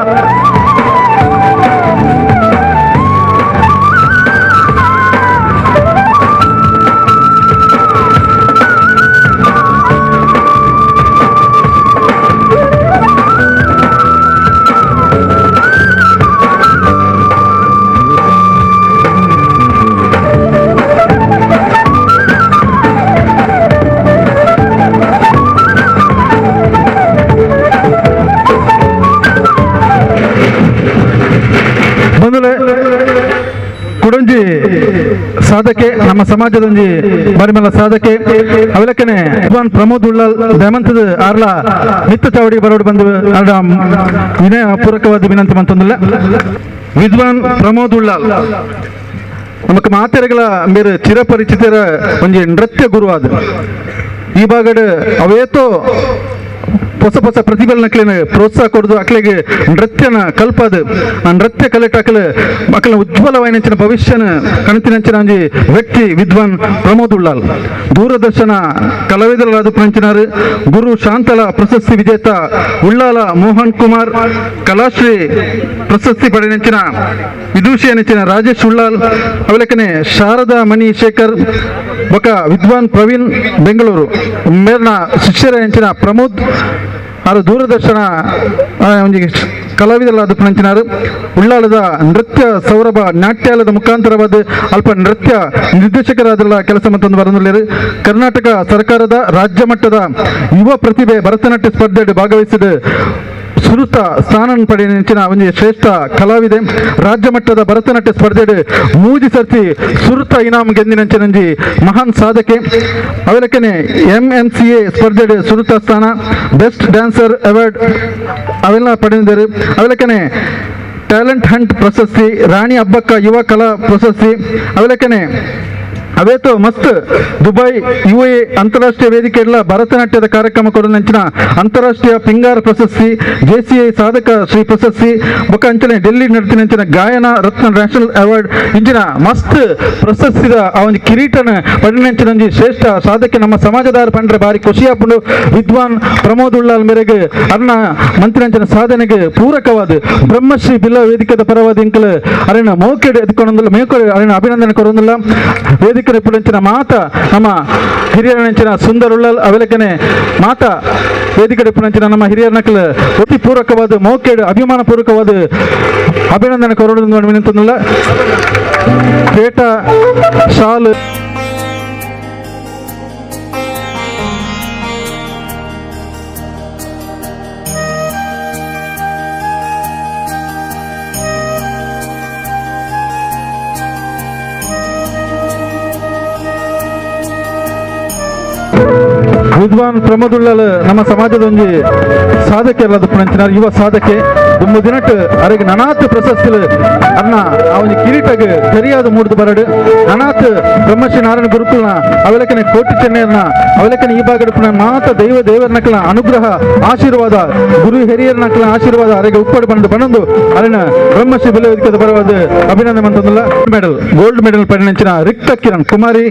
ಕುಡಂಜಿ ಸಾಧಕೆ ನಮ್ಮ ಸಮಾಜದ ಒಂಜಿ ಬರಿಮಲ ಸಾಧಕೆ ಅವಲಕ್ಕನೆ ವಿದ್ವಾನ್ ಪ್ರಮೋದ್ ಉಳ್ಳಾಲ್ ದಯಮಂತದ ಆರ್ಲ ನಿತ್ಯ ಚಾವಡಿ ಬರೋಡು ಬಂದು ವಿನಯ ಪೂರಕವಾದ ವಿನಂತಿ ಮಂತೊಂದಿಲ್ಲ. ವಿದ್ವಾನ್ ಪ್ರಮೋದ್ ಉಳ್ಳಾಲ್ ನಮಕ್ ಮಾತೆರೆಗಳ ಮೇರೆ ಚಿರಪರಿಚಿತರ ಒಂಜಿ ನೃತ್ಯ ಗುರುವಾದ ಈ ಭಾಗಡ್ ಅವೇತೋ ಹೊಸ ಹೊಸ ಪ್ರತಿಭೆಗಳನ್ನ ಪ್ರೋತ್ಸಾಹ ಕೊಡದು ಅಕ್ಲೆಗೆ ನೃತ್ಯನ ಕಲ್ಪದು ಆ ನೃತ್ಯ ಕಲೆಟ್ ಅಕಲ ಮಕ್ಕಳ ಉಜ್ವಲವಾಯಿನಂಚಿನ ಭವಿಷ್ಯನ ಕಣತಿನಂಚಿನ ಒಂಜಿ ವ್ಯಕ್ತಿ ವಿದ್ವಾನ್ ಪ್ರಮೋದ್ ಉಳ್ಳಾಲ್. ದೂರದರ್ಶನ ಕಲಾವಿದರಾದ ಪಂಚಿನಾರು ಗುರು ಶಾಂತಲ ಪ್ರಶಸ್ತಿ ವಿಜೇತ ಉಳ್ಳಾಲ ಮೋಹನ್ ಕುಮಾರ್, ಕಲಾಶ್ರೀ ಪ್ರಶಸ್ತಿ ಪಡೆದಂಚಿನ ವಿದೂಷಿಯನಂಚಿನ ರಾಜೇಶ್ ಉಳ್ಳಾಲ್, ಅವಲಕ್ಕನೆ ಶಾರದಾ ಮಣಿ ಶೇಖರ್ ಬೊಕ ವಿದ್ವಾನ್ ಪ್ರವೀಣ್ ಬೆಂಗಳೂರು ಮೇರ್ನ ಶಿಷ್ಯರ ಪ್ರಮೋದ್ ಆರು ದೂರದರ್ಶನ ಒಂಜಿ ಕಲಾವಿದರಾದ ಪಂಚಿನಾರು ಉಳ್ಳಾಲದ ನೃತ್ಯ ಸೌರಭ ನಾಟ್ಯಾಲದ ಮುಖಾಂತರವಾದ ಅಲ್ಪ ನೃತ್ಯ ನಿರ್ದೇಶಕರಾದಲ್ಲ ಕೆಲಸ ಮತ್ತೊಂದು ಬರನುಳ್ಳರು. ಕರ್ನಾಟಕ ಸರ್ಕಾರದ ರಾಜ್ಯ ಮಟ್ಟದ ಯುವ ಪ್ರತಿಭೆ ಭರತನಾಟ್ಯ ಸ್ಪರ್ಧೆಯಲ್ಲಿ ಭಾಗವಹಿಸಿದ ಸುರುತ ಸ್ಥಾನ ಪಡೆಯ ಒಂಜಿ ಶ್ರೇಷ್ಠ ಕಲಾವಿದೆ. ರಾಜ್ಯ ಮಟ್ಟದ ಭರತನಾಟ್ಯ ಸ್ಪರ್ಧೆಡ್ ಮೂಜಿ ಸರ್ತಿ ಸುರುತ ಇನಾಮ್ ಗೆಂದಿನಂಚಿನಂಜಿ ಮಹಾನ್ ಸಾಧಕೆ. ಅವಲಕ್ಕನೆ MMCA ಸ್ಪರ್ಧೆಡ್ ಸುರುತ ಸ್ಥಾನ, best dancer award ಅವೆಲ್ಲ ಪಡೆದಿದ್ದಾರೆ. ಅವಲಕ್ಕನೆ ಟ್ಯಾಲೆಂಟ್ ಹಂಟ್ ಪ್ರಶಸ್ತಿ, ರಾಣಿ ಹಬ್ಬಕ್ಕ ಯುವ ಕಲಾ ಪ್ರಶಸ್ತಿ, ಅವಲಕ್ಕನೆ ಅವೇತೋ ಮಸ್ತ್ ದುಬೈ UAE ಅಂತಾರಾಷ್ಟ್ರೀಯ ವೇದಿಕೆಯಲ್ಲ ಭರತನಾಟ್ಯದ ಕಾರ್ಯಕ್ರಮ ಕೊಡನಂಚಿನ ಅಂತಾರಾಷ್ಟ್ರೀಯ ಪಿಂಗಾರ ಪ್ರಶಸ್ತಿ, JCI ಸಾಧಕ ಶ್ರೀ ಪ್ರಶಸ್ತಿ, ಬೊಕ ಅಂಚನೆ ಡೆಲ್ಲಿ ನಡೆತಿನಂಚಿನ ಗಾಯನ ರತ್ನ ನ್ಯಾಷನಲ್ ಅವಾರ್ಡ್ ಇಂಚಿನ ಮಸ್ತ್ ಪ್ರಶಸ್ತಿದ ಆ ಒಂದು ಕಿರೀಟನ ಪಡೆನಂಚಿನಂಜಿ ಶ್ರೇಷ್ಠ ಸಾಧಕೆ ನಮ್ಮ ಸಮಾಜದಾರ ಪಂಡ್ರೆ ಬಾರಿ ಖುಷಿಯಾಪುಂಡು. ವಿದ್ವಾನ್ ಪ್ರಮೋದ್ ಉಳ್ಳಾಲ್ ಮೇರೆಗೆ ಅರ್ಣ ಮಂತ್ರಿನಂಚಿನ ಸಾಧನೆಗೆ ಪೂರಕವಾದ ಬ್ರಹ್ಮಶ್ರೀ ಬಿಲ್ಲ ವೇದಿಕೆದ ಪರವಾದ ಇಂಕಲ್ ಅರಣ್ಯ ಮೋಕೆಡ್ ಎದ್ಕೊಂಡೊಂದಿಲ್ಲ ಮೇಕೊಡೆ ಅರಣ್ಯ ಅಭಿನಂದನೆ ಕೊರೊಂದಿಲ್ಲ. ವೇದಿಕೆ ಿನ ಮಾತ ನಮ್ಮ ಹಿರಿಯರ ಸುಂದರ ಉಳ್ಳಾಲ್ ಅವಲಕ್ಕನೆ ಮಾತ ವೇದಿಕೆ ಪುನಂಚಿನ ನಮ್ಮ ಹಿರಿಯರ ನಕಲ್ ಅತಿ ಪೂರಕವಾದ ಮೌಖಿಕ ಅಭಿಮಾನ ಪೂರ್ವಕವಾದ ಅಭಿನಂದನೆ ಕೊರೊಡು. ಪೇಟ ಶಾಲು ವಿದ್ವಾನ್ ಪ್ರಮೋದ್ ಉಳ್ಳಾಲ್ ನಮ್ಮ ಸಮಾಜದ ಒಂಜಿ ಸಾಧಕೆ ಅಲ್ಲದ ಪುನಂಚಿನಾರ್ ಯುವ ಸಾಧಕೆ. ದುಮ್ಮು ದಿನಟ್ ಅರೆಗೆ ನನಾತ್ ಪ್ರಶಸ್ತಿಲು ಅನ್ನ ಆ ಒಂಜಿ ಕಿರೀಟಗ್ ಸರಿಯಾದ ಮೂಡ್ದು ಬರಡು ನನಾತ್ ಬ್ರಹ್ಮಶ್ರೀ ನಾರಾಯಣ ಗುರುಕುಲ್ನ ಅವಲಕ್ಕನೆ ಕೋಟಿ ಚೆನ್ನೈಯರ್ನ ಅವಲಕ್ಕನೆ ಈ ಭಾಗದ ಪುನಃ ಮಾತ ದೈವ ದೇವರನಕಲ ಅನುಗ್ರಹ ಆಶೀರ್ವಾದ ಗುರು ಹಿರಿಯರ್ನಕಲ ಆಶೀರ್ವಾದ ಅರೆಗೆ ಉಪ್ಪಡು ಬಂದು ಬಂದು ಅರೆನ ಬ್ರಹ್ಮಶ್ರೀ ಬಿಲ್ಲ ವೇದಿಕೆದ ಪರವಾದ ಅಭಿನಂದನೆ ಮಂತಂದಿಲ್ಲ. Medal gold medal ಪಡೆನಂಚಿನ ರಿಕ್ತ ಕಿರಣ್ ಕುಮಾರಿ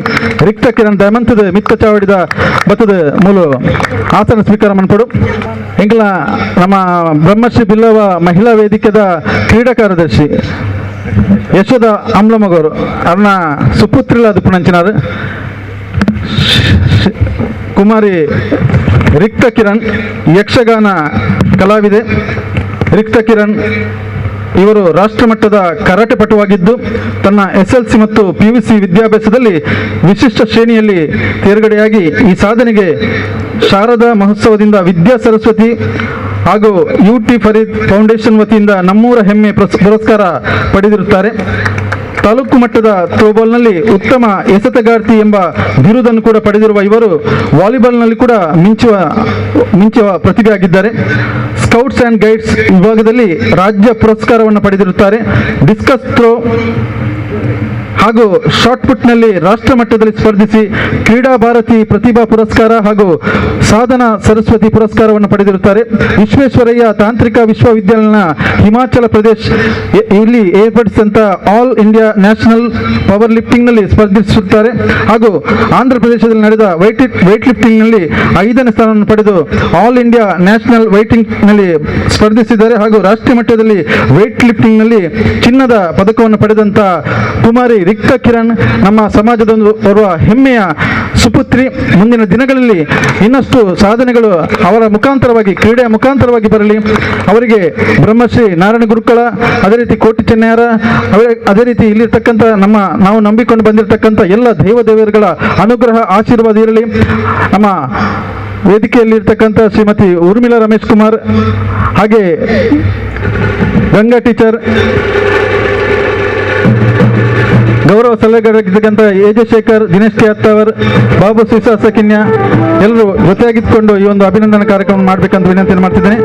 ರಿಕ್ತ ಕಿರಣ್ ದಯಮಂತದ ಮಿತ್ತ ಚಾವಡಿದ ಬತ್ತದ ಮೂಲ ಆಸನ ಸ್ವೀಕಾರ ಮನ್ಪಡು. ಎಂಕಲ ನಮ್ಮ ಬ್ರಹ್ಮಶ್ರೀ ಬಿಲ್ಲವ ಮಹಿಳಾ ವೇದಿಕೆದ ಕ್ರೀಡಾ ಕಾರ್ಯದರ್ಶಿ ಯಶೋದ ಅಮ್ಲಮಗವರು ಅರ್ನ ಸುಪುತ್ರಿಲ ಅದು ಪುನಂಚಿನಾರು ಕುಮಾರಿ ರಿಕ್ತ ಕಿರಣ್, ಯಕ್ಷಗಾನ ಕಲಾವಿದೆ ರಿಕ್ತ ಕಿರಣ್ ಇವರು ರಾಷ್ಟ್ರಮಟ್ಟದ ಕರಾಟೆ ಪಟುವಾಗಿದ್ದು ತನ್ನ SLC ಮತ್ತು PUC ವಿದ್ಯಾಭ್ಯಾಸದಲ್ಲಿ ವಿಶಿಷ್ಟ ಶ್ರೇಣಿಯಲ್ಲಿ ತೇರ್ಗಡೆಯಾಗಿ ಈ ಸಾಧನೆಗೆ ಶಾರದಾ ಮಹೋತ್ಸವದಿಂದ ವಿದ್ಯಾ ಸರಸ್ವತಿ ಹಾಗೂ UT Farid foundation ವತಿಯಿಂದ ನಮ್ಮೂರ ಹೆಮ್ಮೆ ಪುರಸ್ಕಾರ ಪಡೆದಿರುತ್ತಾರೆ. ತಾಲೂಕು ಮಟ್ಟದ ಥ್ರೋಬಾಲ್ನಲ್ಲಿ ಉತ್ತಮ ಎಸೆತಗಾರ್ತಿ ಎಂಬ ಬಿರುದನ್ನು ಕೂಡ ಪಡೆದಿರುವ ಇವರು ವಾಲಿಬಾಲ್ನಲ್ಲಿ ಕೂಡ ಮಿಂಚುವ ಪ್ರತಿಭೆಯಾಗಿದ್ದಾರೆ. Scouts and guides ವಿಭಾಗದಲ್ಲಿ ರಾಜ್ಯ ಪುರಸ್ಕಾರವನ್ನು ಪಡೆದಿರುತ್ತಾರೆ. ಡಿಸ್ಕಸ್ ಥ್ರೋ ಹಾಗೂ ಶಾರ್ಟ್ ಪುಟ್ನಲ್ಲಿ ರಾಷ್ಟ್ರ ಮಟ್ಟದಲ್ಲಿ ಸ್ಪರ್ಧಿಸಿ ಕ್ರೀಡಾ ಭಾರತಿ ಪ್ರತಿಭಾ ಪುರಸ್ಕಾರ ಹಾಗೂ ಸಾಧನಾ ಸರಸ್ವತಿ ಪುರಸ್ಕಾರವನ್ನು ಪಡೆದಿರುತ್ತಾರೆ. ವಿಶ್ವೇಶ್ವರಯ್ಯ ತಾಂತ್ರಿಕ ವಿಶ್ವವಿದ್ಯಾಲಯದ ಹಿಮಾಚಲ ಪ್ರದೇಶ್ ಇಲ್ಲಿ ಏರ್ಪಡಿಸಿದಂಥ all India national power ಲಿಫ್ಟಿಂಗ್ನಲ್ಲಿ ಸ್ಪರ್ಧಿಸುತ್ತಾರೆ ಹಾಗೂ ಆಂಧ್ರ ಪ್ರದೇಶದಲ್ಲಿ ನಡೆದ ವೆಯ್ಟ್ ಲಿಫ್ಟಿಂಗ್ನಲ್ಲಿ 5ನೇ ಸ್ಥಾನವನ್ನು ಪಡೆದು all India national ವೆಯ್ಟಿಂಗ್ನಲ್ಲಿ ಸ್ಪರ್ಧಿಸಿದ್ದಾರೆ ಹಾಗೂ ರಾಷ್ಟ್ರೀಯ ಮಟ್ಟದಲ್ಲಿ ವೆಯ್ಟ್ ಲಿಫ್ಟಿಂಗ್ನಲ್ಲಿ ಚಿನ್ನದ ಪದಕವನ್ನು ಪಡೆದಂಥ ಕುಮಾರಿ ರಿಕ್ತ ಕಿರಣ್ ನಮ್ಮ ಸಮಾಜದ ಓರ್ವ ಹೆಮ್ಮೆಯ ಸುಪುತ್ರಿ. ಮುಂದಿನ ದಿನಗಳಲ್ಲಿ ಇನ್ನಷ್ಟು ಸಾಧನೆಗಳು ಅವರ ಮುಖಾಂತರವಾಗಿ, ಕ್ರೀಡೆಯ ಮುಖಾಂತರವಾಗಿ ಬರಲಿ. ಅವರಿಗೆ ಬ್ರಹ್ಮಶ್ರೀ ನಾರಾಯಣ ಗುರುಕಳ, ಅದೇ ರೀತಿ ಕೋಟಿ ಚೆನ್ನಯ್ಯರ, ಅದೇ ರೀತಿ ಇಲ್ಲಿರ್ತಕ್ಕಂಥ ನಾವು ನಂಬಿಕೊಂಡು ಬಂದಿರತಕ್ಕಂಥ ಎಲ್ಲ ದೈವ ದೇವರುಗಳ ಅನುಗ್ರಹ ಆಶೀರ್ವಾದ ಇರಲಿ. ನಮ್ಮ ವೇದಿಕೆಯಲ್ಲಿರ್ತಕ್ಕಂಥ ಶ್ರೀಮತಿ ಊರ್ಮಿಳಾ ರಮೇಶ್ ಕುಮಾರ್, ಹಾಗೆ ಗಂಗಾ ಟೀಚರ್, ಗೌರವ ಸಲಹೆಗಾರರಾಗಿರ್ತಕ್ಕಂಥ ಎಜೆ ಶೇಖರ್, ದಿನೇಶ್ ಕೆ ಅತ್ತಾವರ್, ಬಾಬು ಸಿಸಾ ಸಕಿನ್ಯ ಎಲ್ಲರೂ ಜೊತೆಯಾಗಿದ್ದುಕೊಂಡು ಈ ಒಂದು ಅಭಿನಂದನಾ ಕಾರ್ಯಕ್ರಮ ಮಾಡಬೇಕಂತ ವಿನಂತಿಯನ್ನು ಮಾಡ್ತಿದ್ದೇನೆ.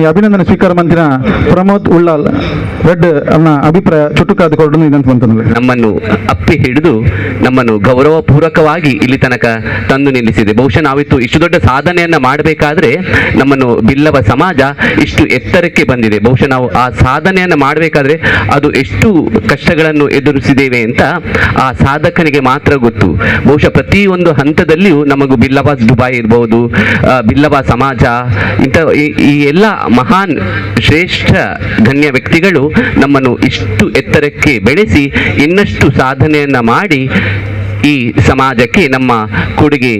ಈ ಅಭಿನಂದನೆ ಸ್ವೀಕಾರ ಮಂದಿನ ಪ್ರಮೋದ್ ಉಳ್ಳಾಲ್ ರೆಡ್ ಅನ್ನ ಅಭಿಪ್ರಾಯ ಚುಟುಕಾದ ಬಂತಂದ್ರೆ ನಮ್ಮನ್ನು ಅಪ್ಪಿ ಹಿಡಿದು ನಮ್ಮನ್ನು ಗೌರವಪೂರ್ವಕವಾಗಿ ಇಲ್ಲಿ ತನಕ ತಂದು ನಿಲ್ಲಿಸಿದೆ. ಬಹುಶಃ ನಾವಿತ್ತು ಇಷ್ಟು ದೊಡ್ಡ ಸಾಧನೆಯನ್ನ ಮಾಡಬೇಕಾದ್ರೆ ನಮ್ಮನ್ನು ಬಿಲ್ಲವ ಸಮಾಜ ಇಷ್ಟು ಎತ್ತರಕ್ಕೆ ಬಂದಿದೆ. ಬಹುಶಃ ನಾವು ಆ ಸಾಧನೆಯನ್ನ ಮಾಡಬೇಕಾದ್ರೆ ಅದು ಎಷ್ಟು ಕಷ್ಟಗಳನ್ನು ಎದುರಿಸಿದ್ದೇವೆ ಅಂತ ಆ ಸಾಧಕನಿಗೆ ಮಾತ್ರ ಗೊತ್ತು. ಬಹುಶಃ ಪ್ರತಿಯೊಂದು ಹಂತದಲ್ಲಿಯೂ ನಮಗೂ ಬಿಲ್ಲವ ದುಬಾಯ್ ಇರ್ಬೋದು, ಬಿಲ್ಲವ ಸಮಾಜ, ಇಂಥ ಈ ಎಲ್ಲ ಮಹಾನ್ ಶ್ರೇಷ್ಠ ಗಣ್ಯ ವ್ಯಕ್ತಿಗಳು ನಮ್ಮನ್ನು ಇಷ್ಟು ಎತ್ತರಕ್ಕೆ ಬೆಳೆಸಿ ಇನ್ನಷ್ಟು ಸಾಧನೆಯನ್ನ ಮಾಡಿ ಈ ಸಮಾಜಕ್ಕೆ ನಮ್ಮ ಕೊಡುಗೆ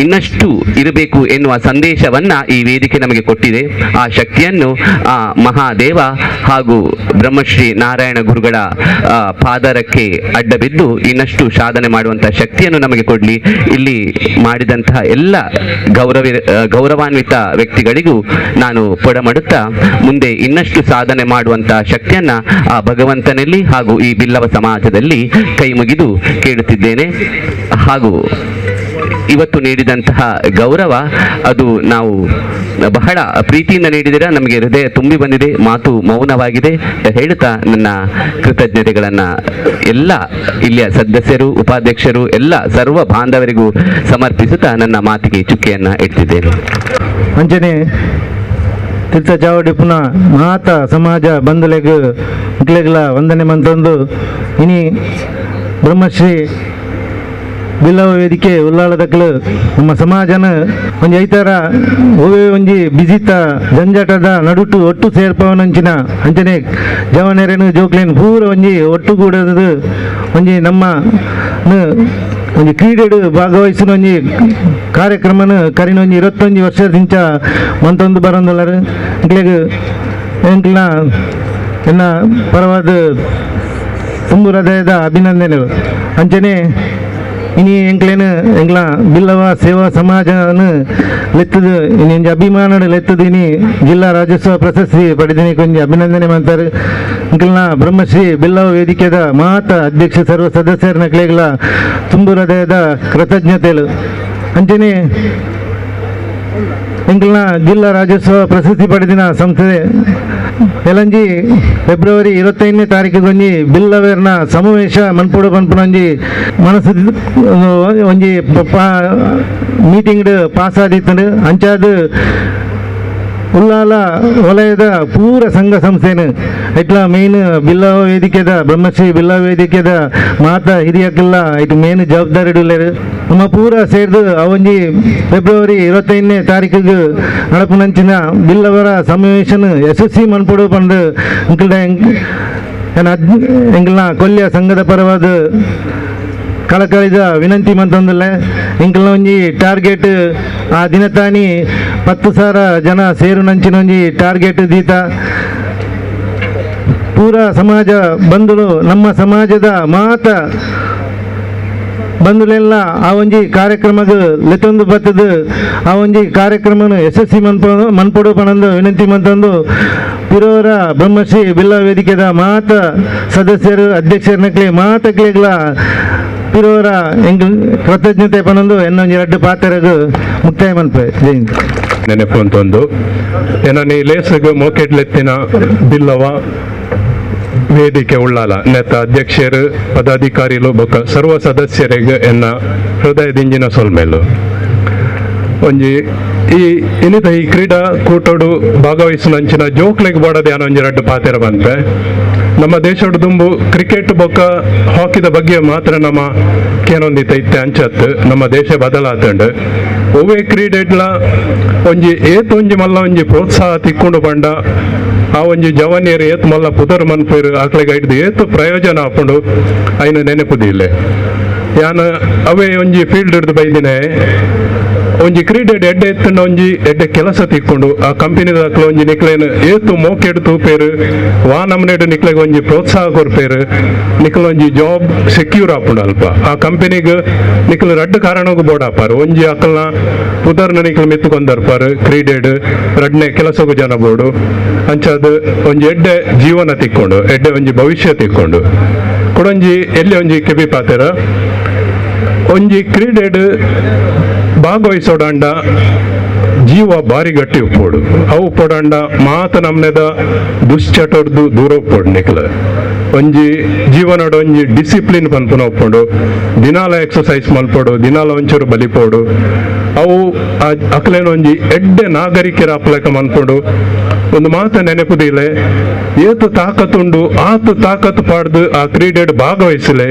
ಇನ್ನಷ್ಟು ಇರಬೇಕು ಎನ್ನುವ ಸಂದೇಶವನ್ನು ಈ ವೇದಿಕೆ ನಮಗೆ ಕೊಟ್ಟಿದೆ. ಆ ಶಕ್ತಿಯನ್ನು ಆ ಮಹಾದೇವ ಹಾಗೂ ಬ್ರಹ್ಮಶ್ರೀ ನಾರಾಯಣ ಗುರುಗಳ ಪಾದರಕ್ಕೆ ಅಡ್ಡಬಿದ್ದು ಇನ್ನಷ್ಟು ಸಾಧನೆ ಮಾಡುವಂಥ ಶಕ್ತಿಯನ್ನು ನಮಗೆ ಕೊಡಲಿ. ಇಲ್ಲಿ ಮಾಡಿದಂತಹ ಎಲ್ಲ ಗೌರವಾನ್ವಿತ ವ್ಯಕ್ತಿಗಳಿಗೂ ನಾನು ಪೊಡಮಡುತ್ತಾ ಮುಂದೆ ಇನ್ನಷ್ಟು ಸಾಧನೆ ಮಾಡುವಂಥ ಶಕ್ತಿಯನ್ನು ಆ ಭಗವಂತನಲ್ಲಿ ಹಾಗೂ ಈ ಬಿಲ್ಲವ ಸಮಾಜದಲ್ಲಿ ಕೈ ಮುಗಿದು ಕೇಳುತ್ತಿದ್ದೇನೆ. ಹಾಗೂ ಇವತ್ತು ನೀಡಿದಂತಹ ಗೌರವ ಅದು ನಾವು ಬಹಳ ಪ್ರೀತಿಯಿಂದ ನೀಡಿದಿರ, ನಮಗೆ ಹೃದಯ ತುಂಬಿ ಬಂದಿದೆ, ಮಾತು ಮೌನವಾಗಿದೆ ಹೇಳುತ್ತಾ ನನ್ನ ಕೃತಜ್ಞತೆಗಳನ್ನು ಎಲ್ಲ ಇಲ್ಲಿಯ ಸದಸ್ಯರು, ಉಪಾಧ್ಯಕ್ಷರು, ಎಲ್ಲ ಸರ್ವ ಬಾಂಧವರಿಗೂ ಸಮರ್ಪಿಸುತ್ತಾ ನನ್ನ ಮಾತಿಗೆ ಚುಕ್ಕೆಯನ್ನು ಇಡ್ತಿದ್ದೇನೆ. ಅಂಚನೆ ತೀರ್ಥ ಚಾವಡಿ ಪುನಃ ಮಾತ ಸಮಾಜ ಬಂಧುಲೆಗ್ ಮುಕ್ಲೆಗ್ಲ ವಂದನೆ ಮಂತೊಂದು ಇನಿ ಬ್ರಹ್ಮಶ್ರೀ ಬಿಲ್ಲವ ವೇದಿಕೆ ಉಲ್ಲಾಳದಕ್ಲು ನಮ್ಮ ಸಮಾಜನ ಒಂಜಿ ಐತಾರ ಒವೇ ಒಂಜಿ ಬಿಜಿತ ಜಂಜಾಟದ ನಡುಟು ಒಟ್ಟು ಸೇರ್ಪವನಂಚಿನ ಅಂಚನೆ ಜವನೆರೆನು ಜೋಕ್ಲೇನು ಪೂರ ಒಂಜಿ ಒಟ್ಟುಗೂಡದು ಒಂಜಿ ನಮ್ಮ ಒಂಜಿ ಕ್ರೀಡೆಡು ಭಾಗವಹಿಸಿನ ಒಂಜಿ ಕಾರ್ಯಕ್ರಮನ ಕರಿನ ಒಂಜಿ 21 ವರ್ಷದಿಂಚ ಮಂತೊಂದು ಬರೊಂದುಲ್ಲರು ಎಂಕ್ಲೆಗ್ ಎಂಕ್ಲೆನ ಎನ್ನ ಪರವಾದ ತುಂಬು ಹೃದಯದ ಅಭಿನಂದನೆಗಳು. ಅಂಚನೆ ಇನಿ ಎಂಕ್ಲೇನು ಎಂಕ್ಲ ಬಿಲ್ಲವ ಸೇವಾ ಸಮಾಜನ ಲೆತ್ತದು ಇನಿ ಒಂಜಿ ಅಭಿಮಾನಡು ಲೆತ್ತದು ಇನಿ ಜಿಲ್ಲಾ ರಾಜ್ಯೋತ್ಸವ ಪ್ರಶಸ್ತಿ ಪಡೆದಿನಿ ಒಂಜಿ ಅಭಿನಂದನೆ ಮಾಡ್ತಾರೆ. ಎಂಕ್ಲೆನ ಬ್ರಹ್ಮಶ್ರೀ ಬಿಲ್ಲವ ವೇದಿಕೆದ ಮಾತ ಅಧ್ಯಕ್ಷ ಸರ್ವ ಸದಸ್ಯರ ನಕ್ಲೆಗ್ಲ ತುಂಬು ಹೃದಯದ ಕೃತಜ್ಞತೆಗಳು. ಅಂಚನೆ ಎಂಕಲ್ನ ಜಿಲ್ಲಾ ರಾಜ್ಯೋತ್ಸವ ಪ್ರಶಸ್ತಿ ಪಡೆದಿನ ಸಂಸ್ಥೆ ಎಲಂಜಿ ಫೆಬ್ರವರಿ 25ನೇ ತಾರೀಕಿಗೊಂಜಿ ಬಿಲ್ಲವೇರ್ನ ಸಮಾವೇಶ ಮನ್ಪುಡು ಪನ್ಪುನೊಂಜಿ ಮನಸ್ಸು ಒಂಜಿ ಮೀಟಿಂಗ್ ಪಾಸ್ ಆದಿತ್ತಂಡು. ಅಂಚಾದ ಉಲ್ಲಾಲ ವಲಯದ ಪೂರ ಸಂಘ ಸಂಸ್ಥೆನು ಇಟ್ಲ ಮೇನ್ ಬಿಲ್ಲವ ವೇದಿಕೆದ ಬ್ರಹ್ಮಶ್ರೀ ಬಿಲ್ಲವ ವೇದಿಕೆದ ಮಾತಾ ಹಿರಿಯಕ್ಕೆಲ್ಲ ಇಟ್ಟು ಮೇನ್ ಜವಾಬ್ದಾರಿ ಇಡುಲ್ಲೇರು. ನಮ್ಮ ಪೂರ ಸೇರ್ದು ಅವೊಂಜಿ ಫೆಬ್ರವರಿ 25ನೇ ತಾರೀಕಿಗೆ ನಡಪುನಂಚಿನ ಬಿಲ್ಲವರ ಸಮಾವೇಶನ ಯಶಸ್ವಿ ಮನ್ಪುಡು ಪಂದು ಎಂಕಲ್ನ ಕೊಲ್ಯ ಸಂಘದ ಪರವಾದ ಕಳಕಳಿದ ವಿನಂತಿ ಮಂತಂದಿಲ್ಲ. ಎಂಕಲ್ನ ಒಂಜಿ ಟಾರ್ಗೆಟ್ ಆ ದಿನತಾನಿ 10,000 ಜನ ಸೇರುನಂಚಿನ ಒಂಜಿ ಟಾರ್ಗೆಟ್ ದೀತ ಪೂರ ಸಮಾಜ ಬಂಧುಲು ನಮ್ಮ ಸಮಾಜದ ಮಾತ ಬಂಧುಲೆಲ್ಲ ಆ ಒಂಜಿ ಕಾರ್ಯಕ್ರಮದ ಲೆತ್ತೊಂದು ಬತ್ತದು ಆ ಒಂಜಿ ಕಾರ್ಯಕ್ರಮನು ಯಶಸ್ವಿ ಮನ್ಪುಡು ಪಣಂದು ವಿನಂತಿ ಮಂತಂದು ಪಿರೋರ ಬ್ರಹ್ಮಶ್ರೀ ಬಿಲ್ಲ ವೇದಿಕೆದ ಮಾತ ಸದಸ್ಯರು ಅಧ್ಯಕ್ಷರನಕ್ಲೆ ಮಾತಕ್ಲೆಗ್ಲ ಪಿರೋರ ಎಂಗ್ ಕೃತಜ್ಞತೆ ಪಣಂದು ಎನ್ನೊಂಜಿ ರಡ್ಡು ಪಾತ್ರಗೂ ಮುಕ್ತಾಯ ಮನ್ಪೆ. ಜೈ ಹಿಂದ್. ನೆನಪು ಅಂತೊಂದು ಏನೋ ಲೇಸಗ್ ಮೋಕೆಟ್ಲೆತ್ತಿನ ಬಿಲ್ಲವ ವೇದಿಕೆ ಉಳ್ಳಾಲ ನೆತ್ತ ಅಧ್ಯಕ್ಷರು ಪದಾಧಿಕಾರಿಲು ಬೊಕ್ಕ ಸರ್ವ ಸದಸ್ಯರಿಗೆ ಎನ್ನ ಹೃದಯದಿಂಜಿನ ಸೊಲ್ಮೇಲು. ಒಂಜಿ ಈ ಇನ್ನಿತ ಈ ಕ್ರೀಡಾ ಕೂಟೋಡು ಭಾಗವಹಿಸಿನಂಚಿನ ಜೋಕ್ಲೆಗ್ ಬೋಡದೆ ಒಂಜಿ ರಡ್ಡು ಪಾತೆರ ಬಂತೆ. ನಮ್ಮ ದೇಶಡು ದುಂಬು ಕ್ರಿಕೆಟ್ ಬೊಕ್ಕ ಹಾಕಿದ ಬಗ್ಗೆ ಮಾತ್ರ ನಮ್ಮ ಕೇನೊಂದಿತ್ತ ಇತ್ತೆ ಅಂಚತ್ತು ನಮ್ಮ ದೇಶ ಬದಲಾತಂಡು. ಒವ್ವೇ ಕ್ರೀಡೆಡ್ಲ ಒಂಜಿ ಏತ್ ಒಂಜಿ ಮಲ್ಲ ಒಂಜಿ ಪ್ರೋತ್ಸಾಹ ತಿಕ್ಕೊಂಡು ಬಂಡ ಆ ಒಂಜಿ ಜವಾನಿಯರು ಏತ್ ಮಲ್ಲ ಪುದರ್ ಮನ್ಪೇರು ಆಕ್ಲೆಗ್ ಐಡ್ದು ಏತ್ ಪ್ರಯೋಜನ ಆಪುಂಡು ಐನು ನೆನಪುದಿಲ್ಲ. ಯಾನ್ ಅವೇ ಒಂಜಿ ಫೀಲ್ಡ್ ಹಿಡ್ದು ಬೈದಿನೇ ಒಂಜಿ ಕ್ರೀಡೆ ಎಡ್ಡೆ ಎತ್ತಂಡ ಒಂಜಿ ಎಡ್ಡೆ ಕೆಲಸ ತಿಕ್ಕೊಂಡು ಆ ಕಂಪನಿದ ಒಂಜಿ ನಿಕ್ಲೇನು ಏತು ಮೋಕೆಡ್ ತೂಪೇರು ವಾ ನಮನೆಡು ನಿಕ್ಲೆಗ್ ಒಂಜಿ ಪ್ರೋತ್ಸಾಹ ಕೊರ್ಪೇರು ನಿಕ್ಲ ಒಂಜಿ ಜಾಬ್ ಸೆಕ್ಯೂರ್ ಆಪುಂಡು ಅಲ್ಪ ಆ ಕಂಪನಿಗ್ ನಿಕ್ಲು ರಡ್ಡು ಕಾರಣಕ್ಕೂ ಬೋರ್ಡ್ ಆಪಾರು. ಒಂಜಿ ಅಕಲ್ನ ಪುದರ್ನ ನಿಕ್ಲು ಮಿತ್ತುಕೊಂದರ್ಪಾರು ಕ್ರೀಡೆಡ್ ರಡ್ನೆ ಕೆಲಸಕ್ಕೂ ಜನ ಬೋರ್ಡು ಅಂಚಾದ ಒಂಜಿ ಎಡ್ಡೆ ಜೀವನ ತಿಕ್ಕೊಂಡು ಎಡ್ಡೆ ಒಂಜಿ ಭವಿಷ್ಯ ತಿಕ್ಕೊಂಡು ಕೊಡೊಂಜಿ ಎಲ್ಲಿ ಒಂಜಿ ಕೆಬಿ ಪಾತೆರ ಒಂಜಿ ಕ್ರೀಡೆಡ್ ಭಾಗವಹಿಸೋಡಂಡ ಜೀವ ಬಾರಿ ಗಟ್ಟಿ ಉಪ್ಪೋಡು ಅವು ಉಪ್ಪೋಡಂಡ ಮಾತ ನಮ್ನೆದ ದುಶ್ಚಟೊಡ್ದು ದೂರ ಉಪ್ಪೋಡು ನಿಕ್ಲ ಒಂಜಿ ಜೀವನೋಡು ಒಂಜಿ ಡಿಸಿಪ್ಲಿನ್ ಪನ್ಪುನ ಉಪ್ಪೋಡು ದಿನಾಲ ಎಕ್ಸಸೈಸ್ ಮಲ್ಪೋಡು ದಿನಾಲ ಒಂಚೂರು ಬಲಿಪೋಡು ಅವು ಅಕ್ಲೇನ ಒಂಜಿ ಎಡ್ಡೆ ನಾಗರಿಕರ ಅಪ್ಲಕ ಮನ್ಪೋಡು. ಒಂದು ಮಾತ ನೆನಪುದಿಲ್ಲ ಏತು ತಾಕತ್ತುಂಡು ಆತು ತಾಕತ್ತು ಪಾಡ್ದು ಆ ಕ್ರೀಡೆಡ್ ಭಾಗವಹಿಸಲೆ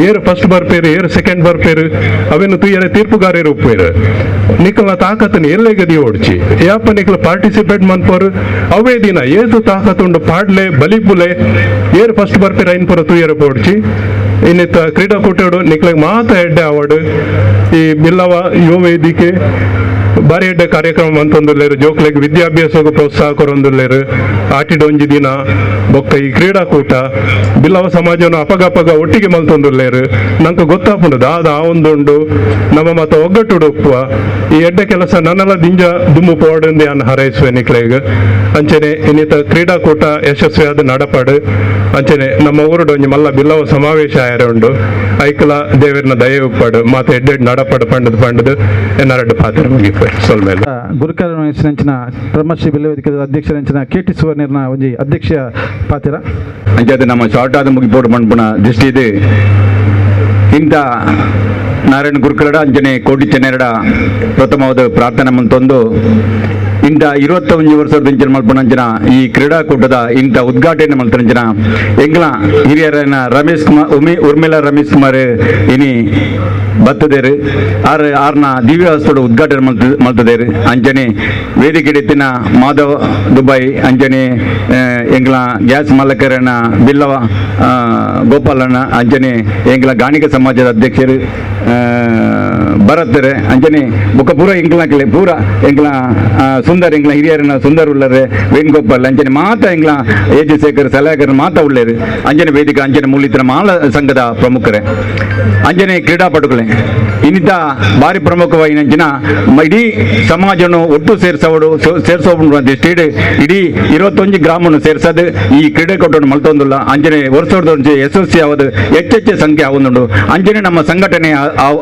ಏರು ಫಸ್ಟ್ ಬರ್ಪೇರು ಏರು ಸೆಕೆಂಡ್ ಬರ್ಪೇರು ಅವೇನು ತುಯ್ಯರೆ ತೀರ್ಪುಗಾರರು ಉಪ್ಪೇರು ನಿಕ್ಕಲ್ನ ತಾಕತ್ತನ್ನು ಎಲ್ಲೇ ಗದಿ ಓಡ್ಚಿ ಯಾಪ ನಿಕ್ಕಲ ಪಾರ್ಟಿಸಿಪೇಟ್ ಮನ್ಪೋರು ಅವೇ ದಿನ ಏತು ತಾಕತ್ತುಂಡು ಪಾಡ್ಲೆ ಬಲಿಪುಲೆ ಏರು ಫಸ್ಟ್ ಬರ್ಪೇರು ಐನ್ ಪುರ ತುಯ್ಯರು ಪೋಡ್ಚಿ. ಇನ್ನಿತ್ತ ಕ್ರೀಡಾಕೂಟಡು ನಿಕ್ಲಗ್ ಮಾತ ಎಡ್ಡೆ ಅವಾರ್ಡ್ ಈ ಬಿಲ್ಲವ ಯುವ ವೇದಿಕೆ ಬಾರಿ ಎಡ್ಡೆ ಕಾರ್ಯಕ್ರಮ ಅಂತಂದುಲ್ಲೇರು ಜೋಕ್ಲೆಗ್ ವಿದ್ಯಾಭ್ಯಾಸಕ್ಕೂ ಪ್ರೋತ್ಸಾಹ ಕೊರೊಂದುಲ್ಲೇರು ಆಟಿಡೊಂಜಿ ದಿನ ಬೊಕ್ಕ ಈ ಕ್ರೀಡಾಕೂಟ ಬಿಲ್ಲವ ಸಮಾಜವನ್ನು ಅಪಗಪಗ ಒಟ್ಟಿಗೆ ಮಲ್ತೊಂದುಲ್ಲೇರು ನಂಗೆ ಗೊತ್ತಾಪುಂಡು ದಾದ ಆ ಒಂದುಂಡು ನಮ್ಮ ಮತ ಒಗ್ಗಟ್ಟು ಉಪ್ಪುವ ಈ ಎಡ್ಡೆ ಕೆಲಸ ನನ್ನೆಲ್ಲ ದಿಂಜ ದುಮ್ಮು ಪೋಡಂದು ಅನ್ನ ಹಾರೈಸುವೆ ನಿಕ್ಲೆಗ್. ಅಂಚನೆ ಇನ್ನಿತ ಕ್ರೀಡಾಕೂಟ ಯಶಸ್ವಿಯಾದ ನಡಪಾಡು ಅಂಚನೆ ನಮ್ಮ ಊರುಡು ಒಂಜಿ ಮಲ್ಲ ಬಿಲ್ಲವ ಸಮಾವೇಶ ಆಯರ ಉಂಡು ಐಕಲ ದೇವರನ ದಯ ಉಪ್ಪಾಡು ಮಾತ ಎಡ್ಡೆಡ್ ನಡಪಾಡು ಪಂಡದು ಪಂಡದು ಎನ್ನರಡ್ಡು ಪಾತ್ರ ಮುಗಿಪು. ಗುರುಕರಣ ವಹಿಸಿನಂಚಿನ ಬ್ರಹ್ಮಶ್ರೀ ಬಿಲ್ಲವ ವೇದಿಕೆ ಅಧ್ಯಕ್ಷರಂಚಿನ ಕೆ ಟಿ ಸುವರ್ಣರ್ನ ಒಂಜಿ ಅಧ್ಯಕ್ಷ ಪಾತ್ರ. ಅಂಚಾದ ನಮ್ಮ ಶಾರ್ಟ್ ಆದ ಮುಗಿಪೋಡು ಮಣ್ಪುನ ದೃಷ್ಟಿ ಇದೆ. ಇಂಥ ನಾರಾಯಣ ಗುರುಕಲಡ ಅಂಚನೆ ಕೋಟಿ ಚೆನ್ನೆರಡ ಪ್ರಥಮವಾದ ಪ್ರಾರ್ಥನೆ ಮಂತೊಂದು ಇಂಥ 21 ವರ್ಷದ ಇಂಚಿನ ಮಲ್ಪನಂಚಿನ ಈ ಕ್ರೀಡಾಕೂಟದ ಇಂಥ ಉದ್ಘಾಟನೆ ಮಲ್ತನಂಚಿನ ಎಂಗ್ಲ ಹಿರಿಯರನ ರಮೇಶ್ ಕುಮಾರ್ ಉರ್ಮಿಳಾ ರಮೇಶ್ ಕುಮಾರ್ ಇನಿ ಬತ್ತದೇರು ಆರ್ ಆರ್ನ ದಿವ್ಯ ಹಸ್ತೋಡು ಉದ್ಘಾಟನೆ ಮಲ್ತದೇರು. ಅಂಚನೆ ವೇದಿಕೆ ಎತ್ತಿನ ಮಾಧವ ದುಬೈ ಅಂಚನೆ ಎಂಗ್ಲ ಗ್ಯಾಸ್ ಮಲ್ಲಕರನ ಬಿಲ್ಲವ ಗೋಪಾಲಣ್ಣ ಅಂಚನೆ ಎಂಗ್ಲ ಗಾಣಿಕ ಸಮಾಜದ ಅಧ್ಯಕ್ಷರು ಭರತರೆ ಅಂಚನೆ ಬೊಕ್ಕ ಪೂರ ಎಂಗ್ಲಕ್ಲೆ ಪೂರ ಎಂಗ್ಲ ಸುಂದರ್ ಎಂಗ್ಲ ಹಿರಿಯರನ ಸುಂದರ್ ಉಳ್ಳರೆ ವೇಣುಗೋಪಾಲ್ ಅಂಚನೆ ಮಾತ ಎಂಗ್ಲ ಏಜೆ ಶೇಖರ್ ಸಲಹೆಗರ್ ಮಾತ ಉಳ್ಳೇರು ಅಂಜನೆ ವೇದಿಕೆ ಅಂಜನೆ ಮೂಲಿತರ ಮಾಲ ಸಂಘದ ಪ್ರಮುಖರೇ ಅಂಜನೆ ಕ್ರೀಡಾಪಟುಗಳೇ ಇನ್ನಿತ ಭಾರಿ ಪ್ರಮುಖವಾಗಿ ಅಂಚಿನ ಇಡೀ ಸಮಾಜನು ಒಟ್ಟು ಸೇರ್ಸವಡು ಸೇರ್ಸೋ ಸ್ಟೇಟ್ ಇಡೀ 21 ಗ್ರಾಮವನ್ನು ಸೇರ್ಸದು ಈ ಕ್ರೀಡಾಕೂಟವನ್ನು ಮಲ್ತೊಂದುಲ್ಲ ಅಂಜನೆ ವರ್ಷದ ಯಶಸ್ವಿ ಆವದು ಹೆಚ್ಚೆಚ್ಚು ಸಂಖ್ಯೆ ಆವೊಂದುಂಡು ಅಂಜನೆ ನಮ್ಮ ಸಂಘಟನೆ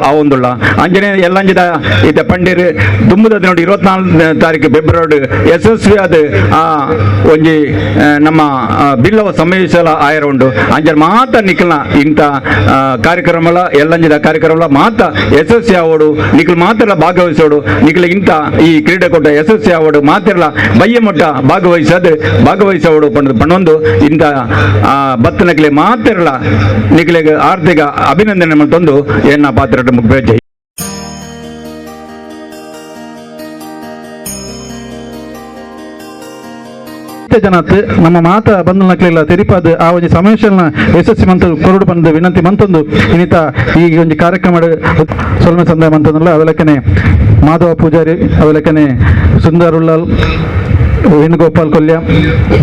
ಆವೊಂದುಲ್ಲ. ಅಂಚನೆ ಎಲ್ಲಂಜಿದ ಇತ್ತೆ ಪಂಡೀರ್ ದುಂಬುದ ನೋಡಿ 24 ತಾರೀಕು ಫೆಬ್ರವರಿ ಯಶಸ್ವಿ ಆದ್ ಆ ಒಂಜಿ ನಮ್ಮ ಬಿಲ್ಲವ ಸಮಾವೇಶಲ ಆಯರ ಉಂಡು. ಅಂಚನೆ ಮಾತ ನಿಖಲ್ನ ಇಂಥ ಕಾರ್ಯಕ್ರಮಲ ಎಲ್ಲಂಜಿದ ಕಾರ್ಯಕ್ರಮಲ ಮಾತ ಯಶಸ್ವಿ ಆವೋಡು, ನಿಖಲ್ ಮಾತ್ರ ಭಾಗವಹಿಸೋಡು. ನಿಖಲ್ ಇಂಥ ಈ ಕ್ರೀಡಾಕೂಟ ಯಶಸ್ವಿ ಆವೋಡು, ಮಾತಿರಲ ಬಯ್ಯ ಮಟ್ಟ ಭಾಗವಹಿಸೋದು ಭಾಗವಹಿಸೋಡು ಪಂಡ ಪಣ್ಣೊಂದು ಇಂಥ ಬತ್ತನಕ್ಲೆ ಮಾತಿರಲ ನಿಖಲಿಗೆ ಆರ್ಥಿಕ ಅಭಿನಂದನೆ ಮತ್ತೊಂದು ಎನ್ನ ಪಾತ್ರ ಮುಗ್ಬೆ. ಜೈ. ಜನತ್ ನಮ್ಮ ಮಾತ ಬಂದು ನಕ್ಲಿಲ್ಲ ತೆರಿಪಾದ ಆ ಒಂಜಿ ಸಮಾವೇಶನ ಯಶಸ್ವಿ ಮಂತ ಕೊರಡು ಬಂದು ವಿನಂತಿ ಮಂತೊಂದು ಇನ್ನಿತ ಈ ಒಂಜಿ ಕಾರ್ಯಕ್ರಮ ಸೊಲ್ಮೆ ಸಂದಾಯ ಮಂತಂದಲ್ಲ. ಅವೆಲಕ್ಕನೆ ಮಾಧವ ಪೂಜಾರಿ, ಅವೆಲಕ್ಕನೆ ಸುಂದರ್ ಉಳ್ಳಾಲ್, ವೇಣುಗೋಪಾಲ್ ಕೊಲ್ಯ,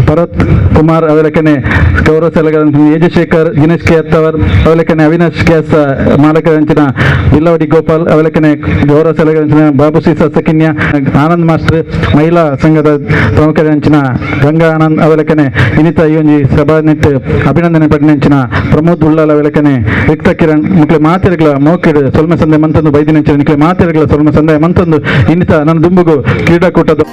ಭರತ್ ಕುಮಾರ್, ಅವೆಲಕ್ಕನೆ ಗೌರವ ಸಲಗ ಯಜಶೇಖರ್, ದಿನೇಶ್ ಕೆ ಅತ್ತವರ್, ಅವೆಲಕ್ಕನೆ ಅವಿನಾಶ್ ಕೆ ಎಸ್ ಮಾಲಕರಂಚಿನ ಬಿಲ್ಲವಡಿ ಗೋಪಾಲ್, ಅವೆಲಕ್ಕನೆ ಗೌರವ ಸಲಗರಂಚಿನ ಬಾಬು ಸಿ ಸಸಕಿನ್ಯ, ಆನಂದ್ ಮಾಸ್ಟರ್, ಮಹಿಳಾ ಸಂಘದ ಪ್ರಮುಖರಂಚಿನ ಗಂಗಾ ಆನಂದ್, ಅವೆಲಕ್ಕನೆ ಇನ್ನಿತ ಈ ಒಂಜಿ ಸಭಾನಿಟ್ ಅಭಿನಂದನೆ ಪಡಿನಂಚಿನ ಪ್ರಮೋದ್ ಉಳ್ಳಾಲ್, ಅವೆಲಕ್ಕನೆ ರಿಕ್ತ ಕಿರಣ್ ಮುಕ್ಲೆ ಮಾತೆರ್ಗಳ ಮೋಕೆಡ್ ಸೊಲ್ಮೆ ಸಂದೆ ಮಂತಂದು ಬೈದಿನಂಚಿನ ನಿಕ್ಲೆ ಮಾತೆರ್ಗಳ ಸೊಲ್ಮೆ ಸಂದೆ ಮಂತಂದು ಇನ್ನಿತ ನನ್ನ ದುಂಬುಗು ಕ್ರೀಡಾಕೂಟದ